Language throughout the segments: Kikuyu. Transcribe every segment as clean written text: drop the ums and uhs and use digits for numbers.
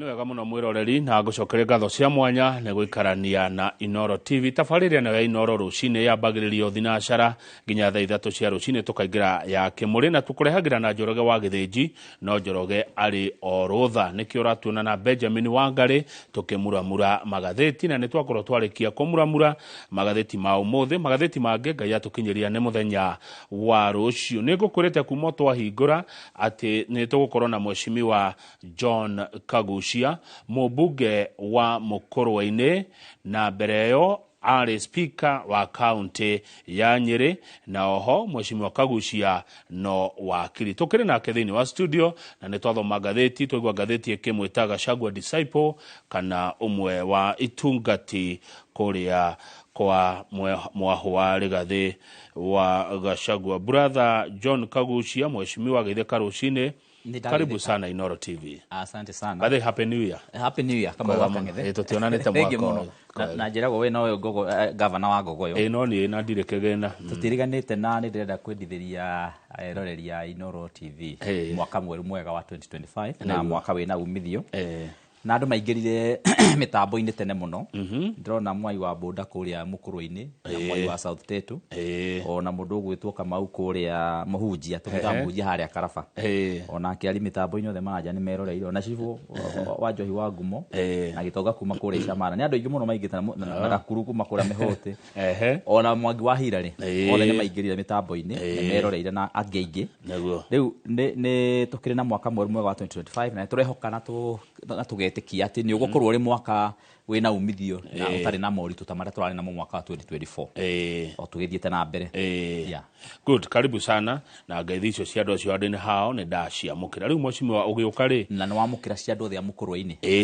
Nĩ wega mũno mwĩroreri, na ngũcokeria ngatho cia mwanya nĩ gũikarania na Inoro TV. Tabarĩra ĩno ya Inoro rũcinĩ yambagĩrĩrio thinacara nginya thaa 3 cia rũcinĩ, tũkaingĩra ya kĩmũrĩ na tũkũrehagĩra na Njoroge wa Gĩthĩnji, no Njoroge arĩ o rũtha. Nĩkĩo ũratuona na Benjamin Wangarĩ tũkĩmuramura magathĩti, na nĩ twakorwo twarĩkia kũmuramura magathĩti ma ũmũthĩ. Magathĩti mangĩ Ngai atũkinyĩria nĩ mũthenya wa rũciũ. Nĩ ngũkwĩrĩte kuma twahingũra atĩ nĩ tũgũkorwo na Mheshimiwa John Kaguchia, mũmbunge wa Mũkũrwe-inĩ, na mbere ĩyo arĩ speaker wa kaunti ya Nyĩrĩ, na oho Mheshimiwa Kaguchia no wakiri. Tũkĩrĩ nake thĩinĩ wa studio na nĩ twathoma ngathĩti, twaigua ngathĩti ĩkĩmwĩta Gachagua disciple kana ũmwe wa itungati kũrĩa kwa mwahũ wa Rigathĩ wa Gachagua. Brother John Kaguchia, Mheshimiwa, geithĩka rũcinĩ. Karibu sana Inoro TV. Asante sana. By the way, Happy New Year. Happy New Year kama Kwega wa mũno. Kang'ethe. Tũtionanĩte Thank you mwaka mũno. ũyũ. Na njĩragwo we nowe ngogo, gavana wa Ngogoyo. Ĩ, no niĩ na ndirĩ kĩgĩna. Tũtiriganĩte na nĩ ndĩrenda kwendithĩria eroreri a Inoro TV mwaka mwerũ mwega wa 2025 na mwaka wĩna umithio. Na andũ maingĩrire mĩtambo-inĩ tene mũno. Ndĩrona Mwai wa Bũnda kũrĩa Mũkũrwe-inĩ na Mwai wa South Tetu, ona mũndũ ũgwĩtwo Kamau kũrĩa Mũhunjia, tũmwĩtaga Mũhunjia harĩa Karaba, onake arĩ mĩtambo-inĩ, othe maranja nĩ meroreire, ona cibũ wa Njohi wa Ngumo na Gĩtonga kuma kũrĩa Icamara. Nĩ andũ aingĩ mũno maingĩte na Gakuru kuma kũrĩa Mĩhũtĩ, ona Mwangi wa Hirarĩ, othe nĩ maingĩrire mĩtambo-inĩ, nĩ meroreire na angĩ aingĩ. Rĩu nĩ tũkĩrĩ na mwaka mwerũ mwega wa 2025 na nĩ tũrehoka na tũgetĩkia atĩ nĩ ũgũkorwo ũrĩ mwaka wĩna umithio na ũtarĩ na moritũ ta marĩa tũrarĩ namo mwaka wa 2024 o tũgĩthiĩte na mbere. Yeah. Good, karibu sana, na ngeithi icio cia andũ acio andũ-inĩ hao nĩ ndaciamũkĩra. Rĩu mheshimiwa ũgĩũka rĩ? Na nĩ wamũkĩra cia andũ othe a Mũkũrwe-inĩ? Ĩ,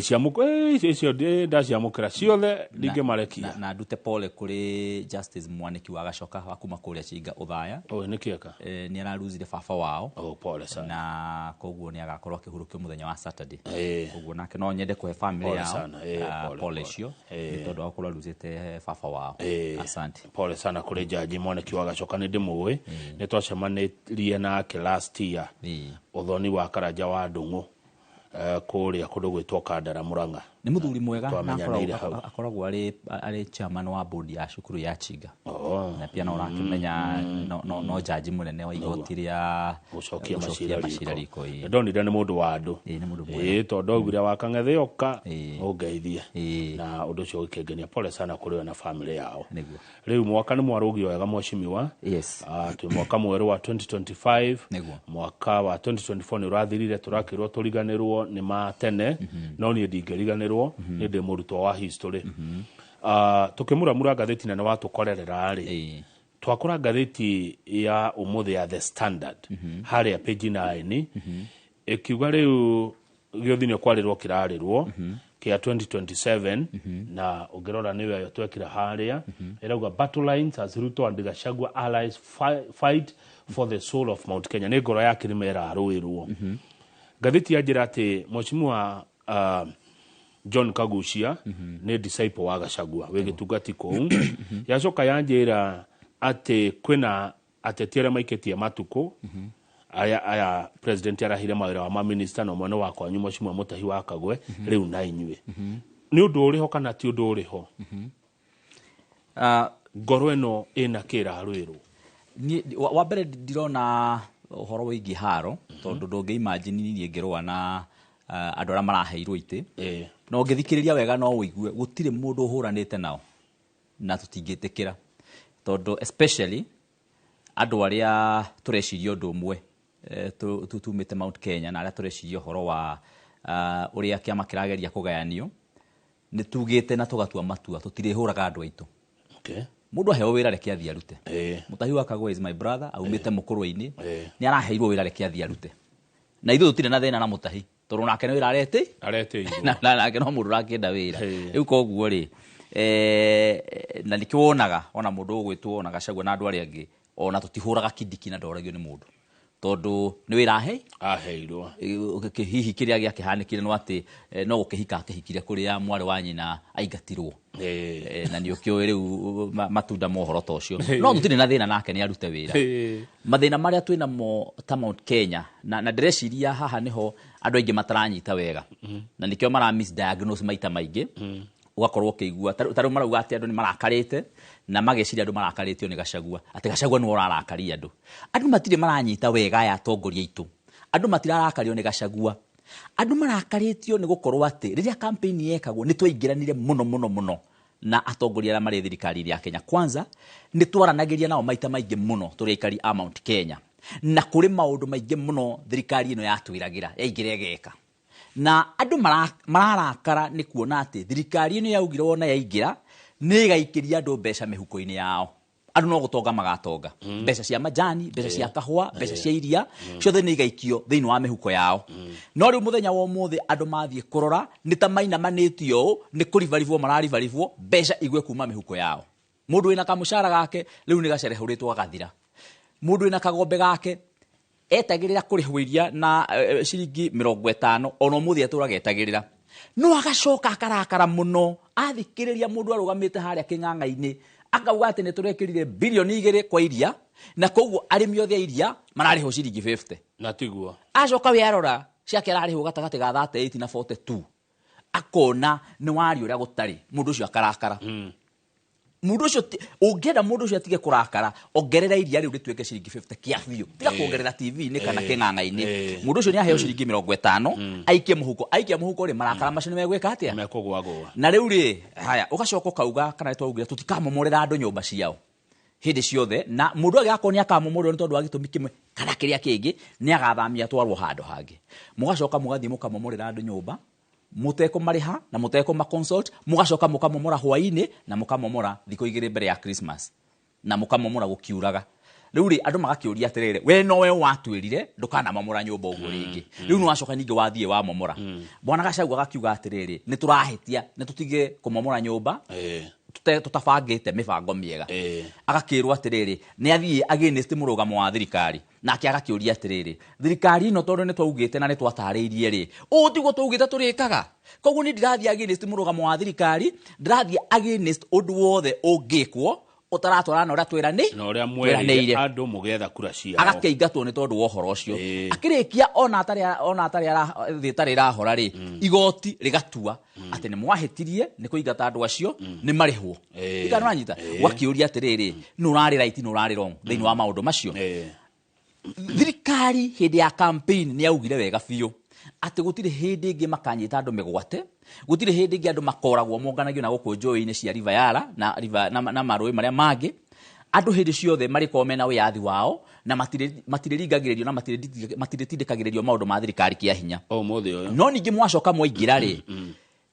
icio ndaciamũkĩra ciothe, ndingĩmarekia. Na ndute pole kũrĩ Justice Mwaniki wa Gacoka wa kuma kũrĩa Chinga Ũthaya. Oi, nĩ kĩeka? Nĩ araruzire baba wao. Oh, pole sana. Na koguo nĩ agakorwo akĩhurũkio mũthenya wa Saturday. Koguo nake no nyende kũhe family Pole yao sana, pole, pole pole. icio nĩ tondũ wa gũkorwo aruzĩte baba wao. Asante. Pole sana kũrĩ jaji Mwaniki wa Gacoka, nĩ ndĩmũĩ, nĩ twacemanirie nake last year ũthoni wa Karanja wa Ndung'u, kũrĩa kũndũ gwĩtwo Kandara, Murang'a. Nĩ mũthuri mwega na Twamenyanĩire hau. akoragwo arĩ chairman wa board ya cukuru ya Chinga. Oh. Na pia no ũrakĩmenya no jaji mũnene wa igoti rĩa gũcokia gũcokia macira macira riko. riko, ĩĩ. Ndonire nĩ mũndũ wa andũ. Ĩĩ, nĩ mũndũ mwega. Ĩĩ, tondũ augire wa Kang'ethe oka ũngeithie, na ũndũ ũcio ũgĩkĩngenia. Pole sana kũrĩ we na family yao. Nĩguo. Rĩu mwaka nĩ mwarũgio wega mheshimiwa. Yes. Twĩ mwaka mwerũ wa 2025. Nĩguo. Mwaka wa 2024 nĩ ũrathirire, tũrakĩrwo tũriganĩrwo nĩ ma tene, no niĩ ndingĩriganĩrwo, nĩ ndĩ mũrutwo wa history. Tũkĩmuramura ngathĩti nene watũkorerera rĩ, twakora ngathĩti ya ũmũthĩ ya The Standard harĩa page 9 ĩkiuga rĩu gĩothi nĩ kwarĩrwo kĩrarĩrwo kĩa 2027, na ũngĩrora nĩyo twekĩra harĩa ĩrauga "Battle lines as Ruto and Gachagua allies fight for the soul of Mount Kenya". Nĩ ngoro ya kĩrĩma ĩrarũĩrwo. Ngathĩti yanjĩra atĩ mheshimiwa John Kaguchia nĩ disciple wa Gachagua wĩ gĩtungati kũu. Yacoka yanjĩra atĩ kwĩna ateti arĩa maikĩtie matukũ aya president arahire mawĩra wa maminista, na ũmwe nĩ wa kwanyu, mheshimiwa Mutahi wa Kagwe. Rĩu na inyuĩ nĩ ũndũ ũrĩho kana ti ũndũ ũrĩho? Ngoro ĩno ĩna kĩrarwĩrwo. Niĩ wa mbere ndirona ũhoro wĩgiĩ haro, tondũ ndũngĩ imagine niĩ ngĩrũa na andũ arĩa maraheirwo itĩ. Na ũngĩthikĩrĩria wega no ũigue gũtirĩ mũndũ ũhũranĩte nao, na tũtingĩtĩkĩra, tondũ especially andũ arĩa tũreciria ũndũ ũmwe, tumĩte Mount Kenya, na arĩa tũreciria ũhoro wa ũrĩa kĩama kĩrageria kũgayanio, nĩ tugĩte na tũgatua matua tũtirĩhũraga andũ aitũ. Mũndũ aheo wĩra, reke athiĩ arute. Mutahi wa Kagwe is my brother, aumĩte Mũkũrwe-inĩ. Nĩ araheirwo wĩra, reke athiĩ arute, na ithuĩ tũtirĩ na thĩna na Mũtahi, tondũ nake nĩ wĩra arete. Aretĩirwo. Na nake no mũndũ ũrakĩenda wĩra. Rĩu koguo rĩ, na nĩkĩo wonaga ona mũndũ ũgwĩtwo ona Gachagua na andũ arĩa angĩ, ona tũtihũraga Kindiki na ndoragio nĩ mũndũ. Tondu nĩ wĩra aheirwo. Hihi kĩrĩa gĩakĩhanĩkire no atĩ no gũkĩhika akĩhikire kũrĩa mwarĩ wa nyina aingatirwo. Na nĩ ũkĩũĩ rĩu matunda ma ũhoro ta ũcio. No tũtirĩ na thĩna nake nĩ arute wĩra. Mathĩna marĩa twĩnamo ta Mount Kenya na ndĩreciria haha nĩho andũ aingĩ mataranyita wega. Na nĩkĩo mara misdiagnose maita maingĩ. Ũgakorwo ũkĩigua ta rĩu marauga atĩ andũ nĩ marakarĩte na mageciria andũ marakarĩtio nĩ Gachagua, atĩ Gachagua nĩwe ũrarakaria andũ. Andũ matirĩ maranyita wega aya atongoria aitũ. Andũ matirarakario nĩ Gachagua. Andũ marakarĩtio nĩ gũkorwo atĩ rĩrĩa campaign yekagwo nĩ twaingĩranire mũno mũno mũno na atongoria arĩa marĩ thirikari ya Kenya Kwanza. Nĩ twaranagĩria nao maita maingĩ mũno tũrĩ aikari a Mount Kenya, na kũrĩ maũndũ maingĩ mũno thirikari ĩno yatwĩragĩra yaingĩra ĩgeka. Na andũ mararakara nĩ kuona atĩ thirikari ĩno yaugire wona yaingĩra nĩ ĩgaikĩria andũ mbeca mĩhuko-inĩ yao. Andũ no gũtonga magatonga. Mbeca cia majani, mbeca cia kahũa, mbeca cia iria, ciothe nĩ igaikio thĩinĩ wa mĩhuko yao. No rĩu mũthenya wa ũmũthĩ andũ mathiĩ kũrora nĩ ta mainamanĩtio ũũ, nĩ kũribaribwo mararibaribwo mbeca igwe kuma mĩhuko yao. Mũndũ wĩna kamũcara gake rĩu nĩ gacerehũrĩtwo gagathira. Mũndũ wĩna kagombe gake etagĩrĩra kũrĩhwo iria na ciringi 50 ona ũmũthĩ atũraga etagĩrĩra. No agacoka akarakara mũno athikĩrĩria mũndũ arũgamĩte harĩa kĩng'ang'a-inĩ akauga atĩ nĩ tũrekĩrire bilioni 2 kwa iria na koguo arĩmi othe a iria mararĩhwo ciringi 50. Na tiguo. Acoka we arora ciake ararĩhwo gatagatĩ ga 38 na 42. Akona nĩ waria ũrĩa gũtarĩ, mũndũ ũcio akarakara. Mũndũ ũcio ũngĩenda mũndũ ũcio atige kũrakara, ongerera iria rĩu rĩtuĩke ciringi 50 kĩa biũ. Tiga kuongerera TV-inĩ kana kĩng'ang'a-inĩ. Mũndũ ũcio nĩ aheo ciringi 50, aikie mũhuko. Aikia mũhuko rĩ, marakara macio nĩ megwĩka atĩa? Mekũgwagũa. Na rĩu rĩ, haya, ũgacoka ũkauga kana nĩtwaugire tũtikamomorera andũ nyũmba ciao hĩndĩ ciothe, na mũndũ agĩakorwo nĩ akamomorerwo nĩ tondũ wa gĩtũmi kĩmwe kana kĩrĩa kĩngĩ, nĩ agathamia atwarwo handũ hangĩ. Mũgacoka mũgathiĩ mũkamomorera andũ nyũmba mũtekũmarĩha na mũtekũma-consult, mũgacoka mũkamomora hwaĩ-inĩ na mũkamomora thikũ 2 mbere ya Christmas na mũkamomora gũkiuraga. Rĩu rĩ, andũ magakĩũria atĩrĩrĩ, we nowe watwĩrire ndũkanamomora nyũmba ũguo rĩngĩ. Rĩu nĩ wacoka ningĩ wathiĩ wamomora. Bwana Gachagua agakiuga atĩrĩrĩ, nĩ tũrahĩtia, nĩ tũtige kũmomora nyũmba tũtabangĩte mĩbango mĩega. Agakĩrwo atĩrĩrĩ, nĩ athiĩ against mũrũgamo wa thirikari. Nake agakĩũria atĩrĩrĩ, thirikari ĩno tondũ nĩ twaugĩte na nĩ twatarĩirie rĩ, ũũ tiguo twaugĩte tũrĩkaga. Koguo niĩ ndirathiĩ against mũrũgamo wa thirikari, ndĩrathiĩ against ũndũ wothe ũngĩkwo ũtaratwarana na ũrĩa Na ũrĩa mwerĩire andũ mũgĩetha kura ciao. Agakĩingatwo nĩ tondũ wa ũhoro ũcio. Akĩrĩkia ona atarĩ thĩ ĩtarĩ ĩrahora rĩ, igoti rĩgatua atĩ nĩ mwahĩtirie nĩ kũingata andũ acio, nĩ marĩhwo. Ikana ũranyita? Ũgakĩũria atĩrĩrĩ, nũ ũrarĩ right, nũ ũrarĩ wrong thĩinĩ wa maũndũ macio. Thirikari hĩndĩ ya campaign nĩ yaugire wega biũ atĩ gũtirĩ hĩndĩ ĩngĩ makanyita andũ mĩgwate, gũtirĩ hĩndĩ ĩngĩ andũ makoragwo monganagio na gũkũ njũĩ-inĩ cia River Yala na river, na marũĩ marĩa mangĩ. Andũ hĩndĩ ciothe marĩkorwo mena wĩyathi wao na matirĩringagĩrĩrio na matirĩtindĩkagĩrĩrio maũndũ ma thirikari kĩa hinya. Ũmũthĩ ũyũ. No ningĩ mwacoka mwaingĩra rĩ,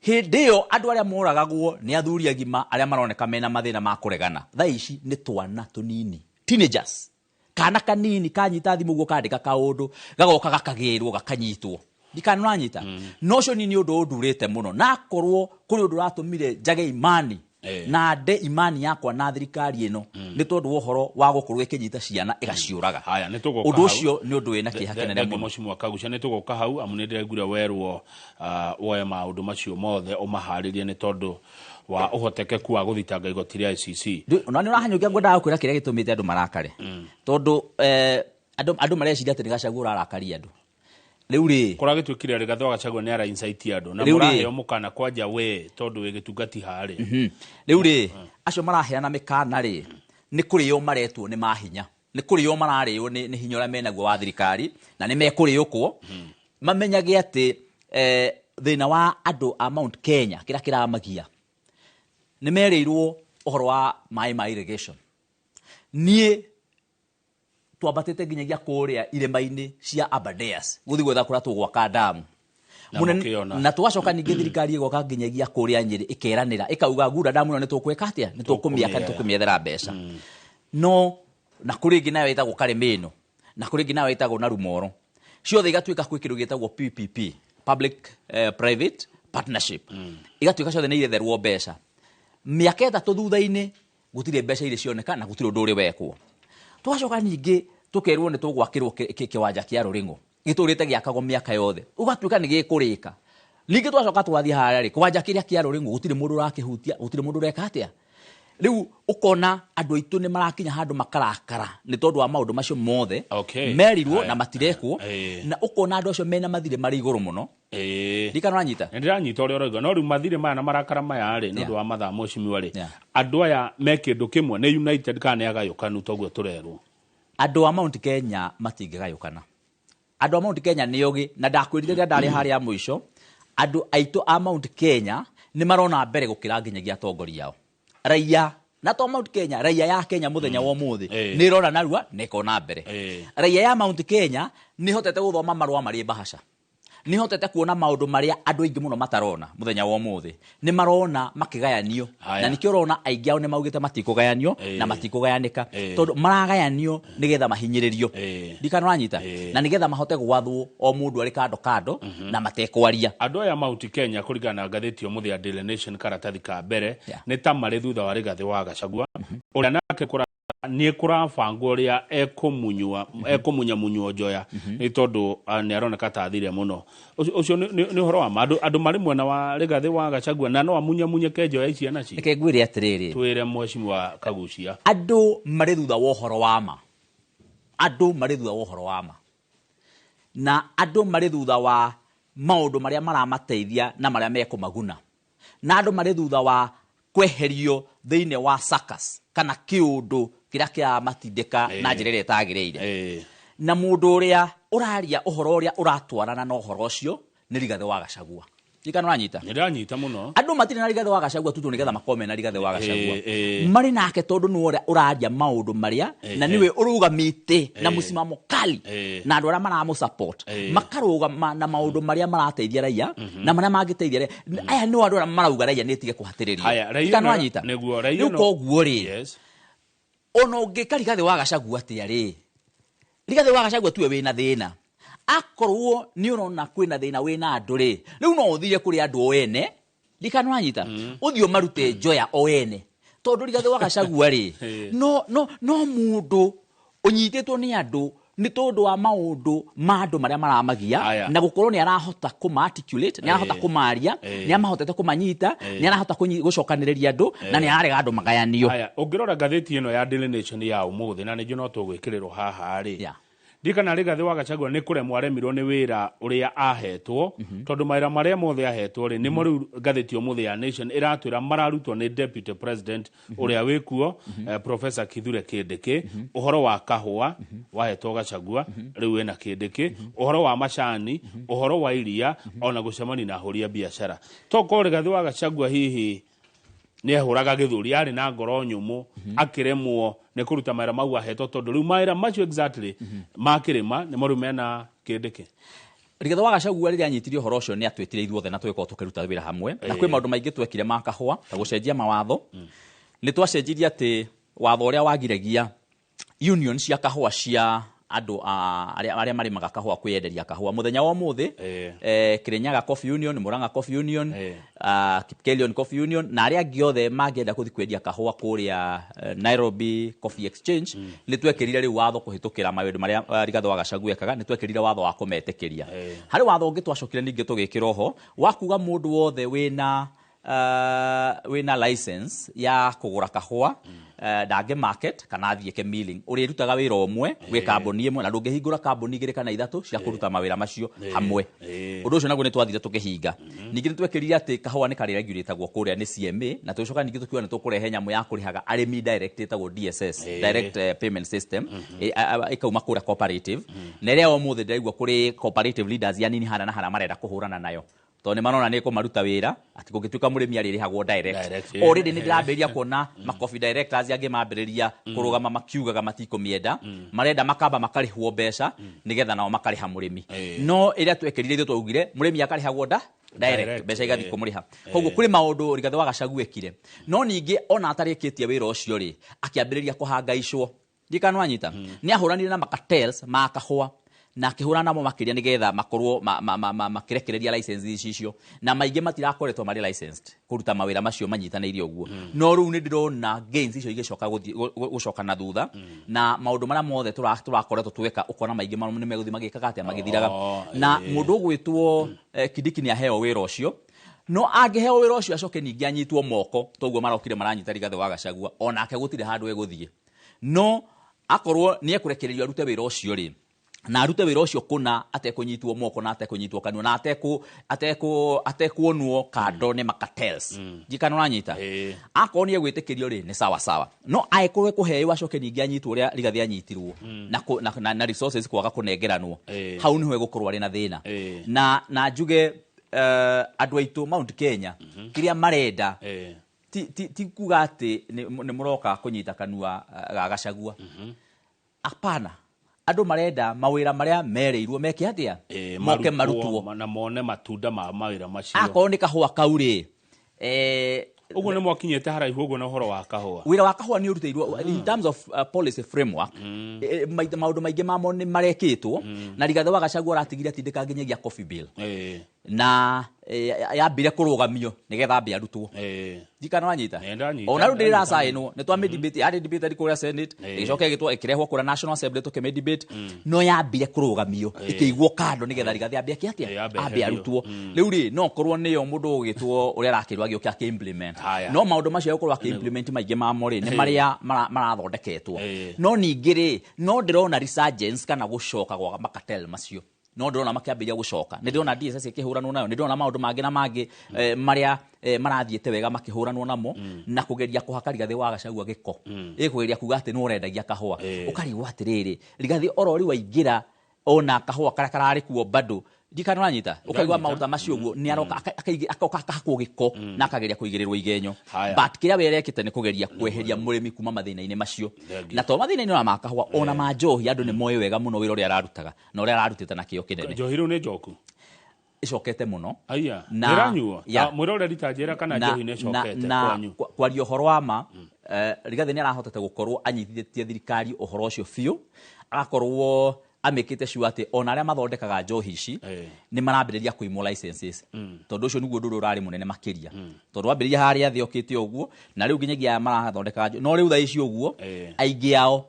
hĩndĩ ĩyo andũ arĩa moragagwo nĩ athuri agima arĩa maroneka mena mathĩna ma kũregana. Thaa ici nĩ twana tũnini, teenagers. Kana kanini kanyita thimũ ũguo kandĩka kaũndũ, gagoka gakagĩrwo gakanyitwo. Ndikana ũranyita? No ũcio ni ũndũ ũndurĩte mũno. Na akorwo kũrĩ ũndũ ũratũmire njage imani, na nde imani yakwa na thirikari ĩno, nĩ tondũ wa ũhoro wa gũkorwo ĩkĩnyita ciana ĩgaciũraga. Haya, nĩ tũgũka Ũndũ hau. ũcio nĩ ũndũ wĩna kĩeha kĩnene Thengi mũno. Mũciĩ Kagucia, nĩ tũgũka hau, amu nĩ ndĩraiguire werwo, woe maũndũ macio mothe ũmaharĩrie nĩ tondũ wa ũhotekeku wa gũthitanga igoti rĩa ICC. Ona nĩ ũrahanyũkia ngwendaga gũkwĩra kĩrĩa gĩtũmĩte andũ marakare. Tondũ, andũ mareciria atĩ nĩ Gachagua ũrarakaria andũ. Rĩu rĩ, Kũragĩtuĩkire Rigathĩ wa Gachagua nĩ ara incite andũ, na Rĩu rĩ, mũraheo mũkana kwanja we tondũ wĩ gĩtungati harĩa. Rĩu rĩ, acio maraheana mĩkana rĩ, nĩ kũrĩo maretwo nĩ mahinya. Nĩ kũrĩo mararĩo nĩ hinya ũrĩa menaguo wa thirikari, na nĩ mekũrĩũkwo. Mamenyage atĩ, thĩna wa andũ a Mount Kenya kĩrĩa kĩramagia, nĩ merĩirwo ũhoro wa maĩ ma irrigation. Niĩ twambatĩte nginyagia kũrĩa irĩma-inĩ cia Aberdares gũthiĩ gwetha kũrĩa tũgwaka damu. Na mũkĩona. Na tũgacoka ningĩ thirikari ĩgoka nginyagia kũrĩa Nyĩrĩ ĩkeranĩra, ĩkauga Gura damu ĩno nĩ tũkwĩka atĩa? Nĩ tũkũmĩaka, nĩ tũkũmĩethera mbeca. No na kũrĩ ĩngĩ nayo ĩtagwo Karĩmĩno, na kũrĩ ĩngĩ nayo ĩtagwo Narumoro. Ciothe igatuĩka kwĩ kĩndũ gĩtagwo PPP, Public Private Partnership. Igatuĩka ciothe nĩ iretherwo mbeca. Mĩaka 3 thutha-inĩ gũtirĩ mbeca irĩ cioneka na gũtirĩ ũndũ ũrĩ wekwo. Tũgacoka ningĩ Tukerwo nĩ tũgwakĩrwo kĩwanja kĩa Rũrĩng'ũ gĩtũrĩte gĩakagwo mĩaka yothe, ũgatuĩka nĩ gĩkũrĩka. Ningĩ twacoka twathiĩ harĩa rĩ, kĩwanja kĩrĩa kĩa Rũrĩng'ũ gũtirĩ mũndũ ũrakĩhutia, gũtirĩ mũndũ ũreka atĩa. Rĩu ũkona andũ aitũ nĩ marakinya handũ makarakara nĩ tondũ wa maũndũ macio mothe merirwo na matirekwo, na ũkona andũ acio mena mathirĩ marĩ igũrũ mũno. Ndikana ũranyita? Nĩ ndĩranyita ũrĩa ũroiga, no rĩu mathirĩ maya na marakara maya rĩ, nĩ ũndũ wa mathaa mheshimiwa rĩ, andũ aya me kĩndũ kĩmwe, nĩ united kana nĩ agayũkanu toguo tũrerwo? Andũ a Mount Kenya matingĩgayũkana. Andũ a Mount Kenya nĩ ogĩ, na ndakwĩrire rĩrĩa ndarĩ harĩa mũico, andũ aitũ a Mount Kenya nĩ marona mbere gũkĩra nginyagia atongoria ao. Raia na to Mount Kenya, raia ya Kenya mũthenya wa ũmũthĩ nĩ ĩrona narua na ĩkona mbere. Raia ya Mount Kenya nĩ ĩhotete gũthoma marũa marĩ bahasha, nĩ hotete kuona maũndũ marĩa andũ aingĩ mũno matarona mũthenya wa ũmũthĩ. Nĩ marona makĩgayanio, na nĩkĩo ũrona aingĩ ao nĩ maugĩte matikũgayanio na matikũgayanĩka, tondũ maragayanio nĩgetha mahinyĩrĩrio. Ndikana ũranyita? Na nĩgetha mahote gwathwo o mũndũ arĩ kando kando na matekwaria. Andũ aya Mount Kenya kũringana na ngathĩti ũmũthĩ ya Daily Nation karatathi ka mbere, nĩ ta marĩ thutha wa Rigathĩ wa Gachagua, ũrĩa nake nĩ kũrabangwo ũrĩa ekũmunyamunywo njoya, nĩ tondũ nĩ aroneka ta athire mũno. Ũcio nĩ ũhoro wa ma. Andũ marĩ mwena wa Rigathĩ wa Gachagua na no amunyamunyeke njoya ici anaci. Reke ngwĩre atĩrĩrĩ, twĩre mheshimiwa Kagucia, andũ marĩ thutha wa ũhoro wa ma. Andũ marĩ thutha wa ũhoro wa ma, na andũ marĩ thutha wa maũndũ marĩa maramateithia na marĩa mekũmaguna, na andũ marĩ thutha wa kweherio thĩinĩ wa circus kana kĩũndũ kĩrĩa kĩramatindĩka na njĩra ĩrĩa ĩtagĩrĩire. Na mũndũ ũrĩa ũraria ũhoro ũrĩa ũratwarana na ũhoro ũcio nĩ Rigathĩ wa Gachagua. Ndikana ũranyita? Nĩ ndĩranyita mũno. Andũ matirĩ na Rigathĩ wa Gachagua tu nĩgetha makorwo mena Rigathĩ wa Gachagua. Marĩ nake tondũ nĩwe ũrĩa ũraria maũndũ marĩa na nĩwe ũrũgamĩte na mũsimamo kali na andũ arĩa maramũ-support makarũgama na maũndũ marĩa marateithia raia na marĩa mangĩteithia raia. Aya nĩo andũ arĩa marauga raia nĩ ĩtige kũhatĩrĩrio. Ndikana ũranyita? Rĩu koguo rĩ, ona ũngĩka Rigathĩ wa Gachagua atĩa rĩ, Rigathĩ wa Gachagua tuwe wĩna thĩna. Akorwo nĩ ũrona kwĩna thĩna wĩna andũ rĩ, rĩu no ũthire kũrĩ andũ o ene. Ndikana ũranyita? Ũthiĩ ũmarute njoya o ene. Tondũ Rigathĩ wa Gachagua rĩ, no mũndũ ũnyitĩtwo nĩ andũ nĩ tondũ wa maũndũ ma andũ marĩa maramagia, na gũkorwo nĩ arahota kũma-articulate, nĩ arahota kũmaria, nĩ amahotete kũmanyita, nĩ arahota gũcokanĩrĩria andũ, na nĩ ararega andũ magayanio. Ũngĩrora ngathĩti ĩno ya Daily Nation ya ũmũthĩ, na nĩnjũĩ no tũgwĩkĩrĩrwo haha rĩ, ndikana Rigathĩ wa Gachagua nĩ kũremwo aremirwo nĩ wĩra ũrĩa ahetwo, tondũ mawĩra marĩa mothe ahetwo rĩ, nĩmo rĩu ngathĩti ũmũthĩ ya Nation ĩratwĩra mararutwo nĩ Deputy President ũrĩa wĩkuo, Professor Kithure Kindiki, ũhoro wa kahũa wahetwo Gachagua, rĩu wĩna Kindiki, ũhoro wa macani, ũhoro wa iria, ona gũcemania na ahũri a biacara. Tokorwo Rigathĩ wa Gachagua hihi nĩ ehũraga gĩthũri, arĩ na ngoro nyũmũ, akĩremwo nĩ kũruta mawĩra mau ahetwo, tondũ rĩu mawĩra macio exactly ma kĩrĩma nĩmo rĩu mena Kindiki. Rigathĩ wa Gachagua rĩrĩa anyitire ũhoro ũcio nĩ atwĩtire ithuothe na tũgĩkorwo tũkĩruta wĩra hamwe, na kwĩ maũndũ maingĩ twekire ma kahũa ta gũcenjia mawatho. Nĩ twacenjirie atĩ watho ũrĩa wagiragia union cia kahũa cia andũ arĩa marĩmaga kahũa kwĩyenderia kahũa mũthenya wa ũmũthĩ, Kirinyaga Coffee Union, Murang'a Coffee Union, Kipkelion Coffee Union na arĩa angĩ othe mangĩenda gũthiĩ kwendia kahũa kũrĩa Nairobi Coffee Exchange, nĩ twekĩrire rĩu watho kũhĩtũkĩra maũndũ marĩa Rigathĩ wa Gachagua ekaga, nĩ twekĩrire watho wa kũmetĩkĩria. Harĩ watho ũngĩ twacokire ningĩ tũgĩkĩra oho wa kuga mũndũ wothe wĩna license ya kũgũra kahũa, ndangĩ market kana athiĩ ke milling, ũrĩrutaga wĩra ũmwe wĩ kambuni ĩmwe, na ndũngĩhingũra kambuni igĩrĩ kana ithatũ cia kũruta mawĩra macio hamwe. Ũndũ ũcio naguo nĩ twathire tũkĩhinga. Ningĩ nĩ twekĩrire atĩ kahũa nĩ karĩ-regulatagwo kũrĩa nĩ CMA, na tũgĩcoka ningĩ tũkiuga nĩ tũkũrehe nyamũ ya kũrĩhaga arĩmi direct ĩtagwo DSS, Direct Payment System, ĩkauma kũrĩa cooperative. Na ĩrĩa ũmũthĩ ndĩraigua kũrĩ cooperative leaders ya nini harĩa na harĩa marenda kũhũrana nayo, tondũ nĩ marona nĩ ĩkũmaruta wĩra atĩ kũngĩtuĩka mũrĩmi arĩrĩhagwo direct. Already nĩ ndĩrambĩrĩria kuona ma coffee directors angĩ mambĩrĩria kũrũgama makiugaga matikũmĩenda, marenda makamba makarĩhwo mbeca nĩgetha nao makarĩha mũrĩmi. No ĩrĩa twekĩrire ithuĩ twaugire mũrĩmi akarĩhagwo direct, mbeca igathiĩ kũmũrĩha. Koguo kũrĩ maũndũ Rigathĩ wa Gachagua ekire, no ningĩ ona atarĩkĩtie wĩra ũcio rĩ, akĩambĩrĩria kũhangaicwo. Ndikana wanyita? Nĩ ahũranire na macartels ma kahũa, Na akĩhũra namo makĩria nĩgetha makorwo makĩrekereria license icio, na maingĩ matirakoretwo marĩ licensed kũruta mawĩra macio manyitanĩire ũguo. No rĩu nĩ ndĩrona gains icio igĩcoka gũcoka na thutha, na maũndũ marĩa mothe tũrakoretwo tweka ũkona maingĩ mamo nĩ megũthiĩ magĩkaga atĩa, magĩthiraga. Na mũndũ ũgwĩtwo Kindiki nĩ aheo wĩra ũcio, no angĩheo wĩra ũcio acoke ningĩ anyitwo moko toguo marokire maranyita Rigathĩ wa Gachagua, onake gũtirĩ handũ egũthiĩ. No akorwo nĩ ekũrekererio arute wĩra ũcio rĩ, na arute wĩra ũcio kũna atekũnyitwo moko na atekũnyitwo kanua na atekuonwo kando nĩ macartels, njikana ũranyita, akorwo nĩ egwĩtĩkĩrio rĩ, nĩ sawa sawa. No angĩkorwo ekũheo acoke ningĩ anyitwo ũrĩa Rigathĩ anyitirwo na resources kwaga kũnengeranwo, hau nĩho egũkorwo arĩ na thĩna. Na njuge andũ aitũ Mount Kenya kĩrĩa marenda ti kuga atĩ nĩ mũroka kũnyita kanua ga Gachagua. Hapana, andũ marenda mawĩra marĩa merĩirwo meke atĩa, moke marutwo na mone matunda ma mawĩra macio. Akorwo nĩ kahũa kau rĩ, ũguo nĩ mwakinyĩte haraihu ũguo na ũhoro wa kahũa. Wĩra wa kahũa nĩ ũrutĩirwo in terms of policy framework, maũndũ maingĩ mamo nĩ marekĩtwo, na Rigathĩ wa Gachagua aratigire atindĩka nginyagia coffee bill, na yambire kũrũgamio nĩgetha ambe arutwo. Njikana wanyita, ona rĩu ndĩracainwo nĩ twamĩ debate, yarĩ debate kũrĩa Senate, ĩgĩcoka ĩgĩtwo ĩkĩrehwo kũrĩa National Assembly tũkĩmĩ debate, no yambire kũrũgamio ĩkĩigwo kando nĩgetha Rigathĩ ambe akĩ atĩa, ambe arutwo. Rĩu rĩ, no korwo nĩyo mũndũ ũgĩtwo ũrĩa arakĩrwo agĩũke akĩ implement, no maũndũ macio egũkorwo akĩ implement maingĩ mamo rĩ, nĩ marĩa marathondeketwo. No ningĩ rĩ, no ndĩrona resurgence kana gũcoka gwa macartel macio, no ndĩrona makĩambĩrĩria gũcoka. Nĩ ndĩrona DSS ĩkĩhũranwo nayo, nĩ ndĩrona maũndũ mangĩ na mangĩ marĩa marathiĩte wega makĩhũranwo namo, na kũgeria kũhaka Rigathĩ wa Gachagua gĩko, ĩkũgeria kuga atĩ nĩ ũrendagia kahũa. Ũkarigwo atĩrĩrĩ, Rigathĩ oro rĩu waingĩra ona kahũa karĩa kararĩ kuo bado, ndikana ũranyita, ũkaigua maũndũ ta macio ũguo nĩ aroka akoka akahakwo gĩko na akageria kũigĩrĩrwo igenyo. But kĩrĩa we arekĩte nĩ kũgeria kweheria mũrĩmi kuma mathĩna-inĩ macio, na to mathĩna-inĩ ona ma kahũa, ona ma njohi, andũ nĩ moĩ wega mũno wĩra ũrĩa ararutaga na ũrĩa ararutĩte na kĩo kĩnene. Njohi rĩu nĩ njoku? Ĩcokete mũno. Aya, nĩranyuo mwĩroreri ta njĩra kana njohi nĩ ĩcokete kwanyu? Kwaria ũhoro wa ma, Rigathĩ nĩ arahotete gũkorwo anyitithĩtie thirikari ũhoro ũcio biũ, agakorwo amĩkĩte sure atĩ ona arĩa mathondekaga njohi ici nĩ marambĩrĩria kũimwo licenses, tondũ ũcio nĩguo ũndũ ũrĩa ũrarĩ mũnene makĩria, tondũ wambĩrĩria harĩa thĩ okĩte ũguo, na rĩu nginyagia aya marathondekaga, no rĩu thaa ici ũguo aingĩ ao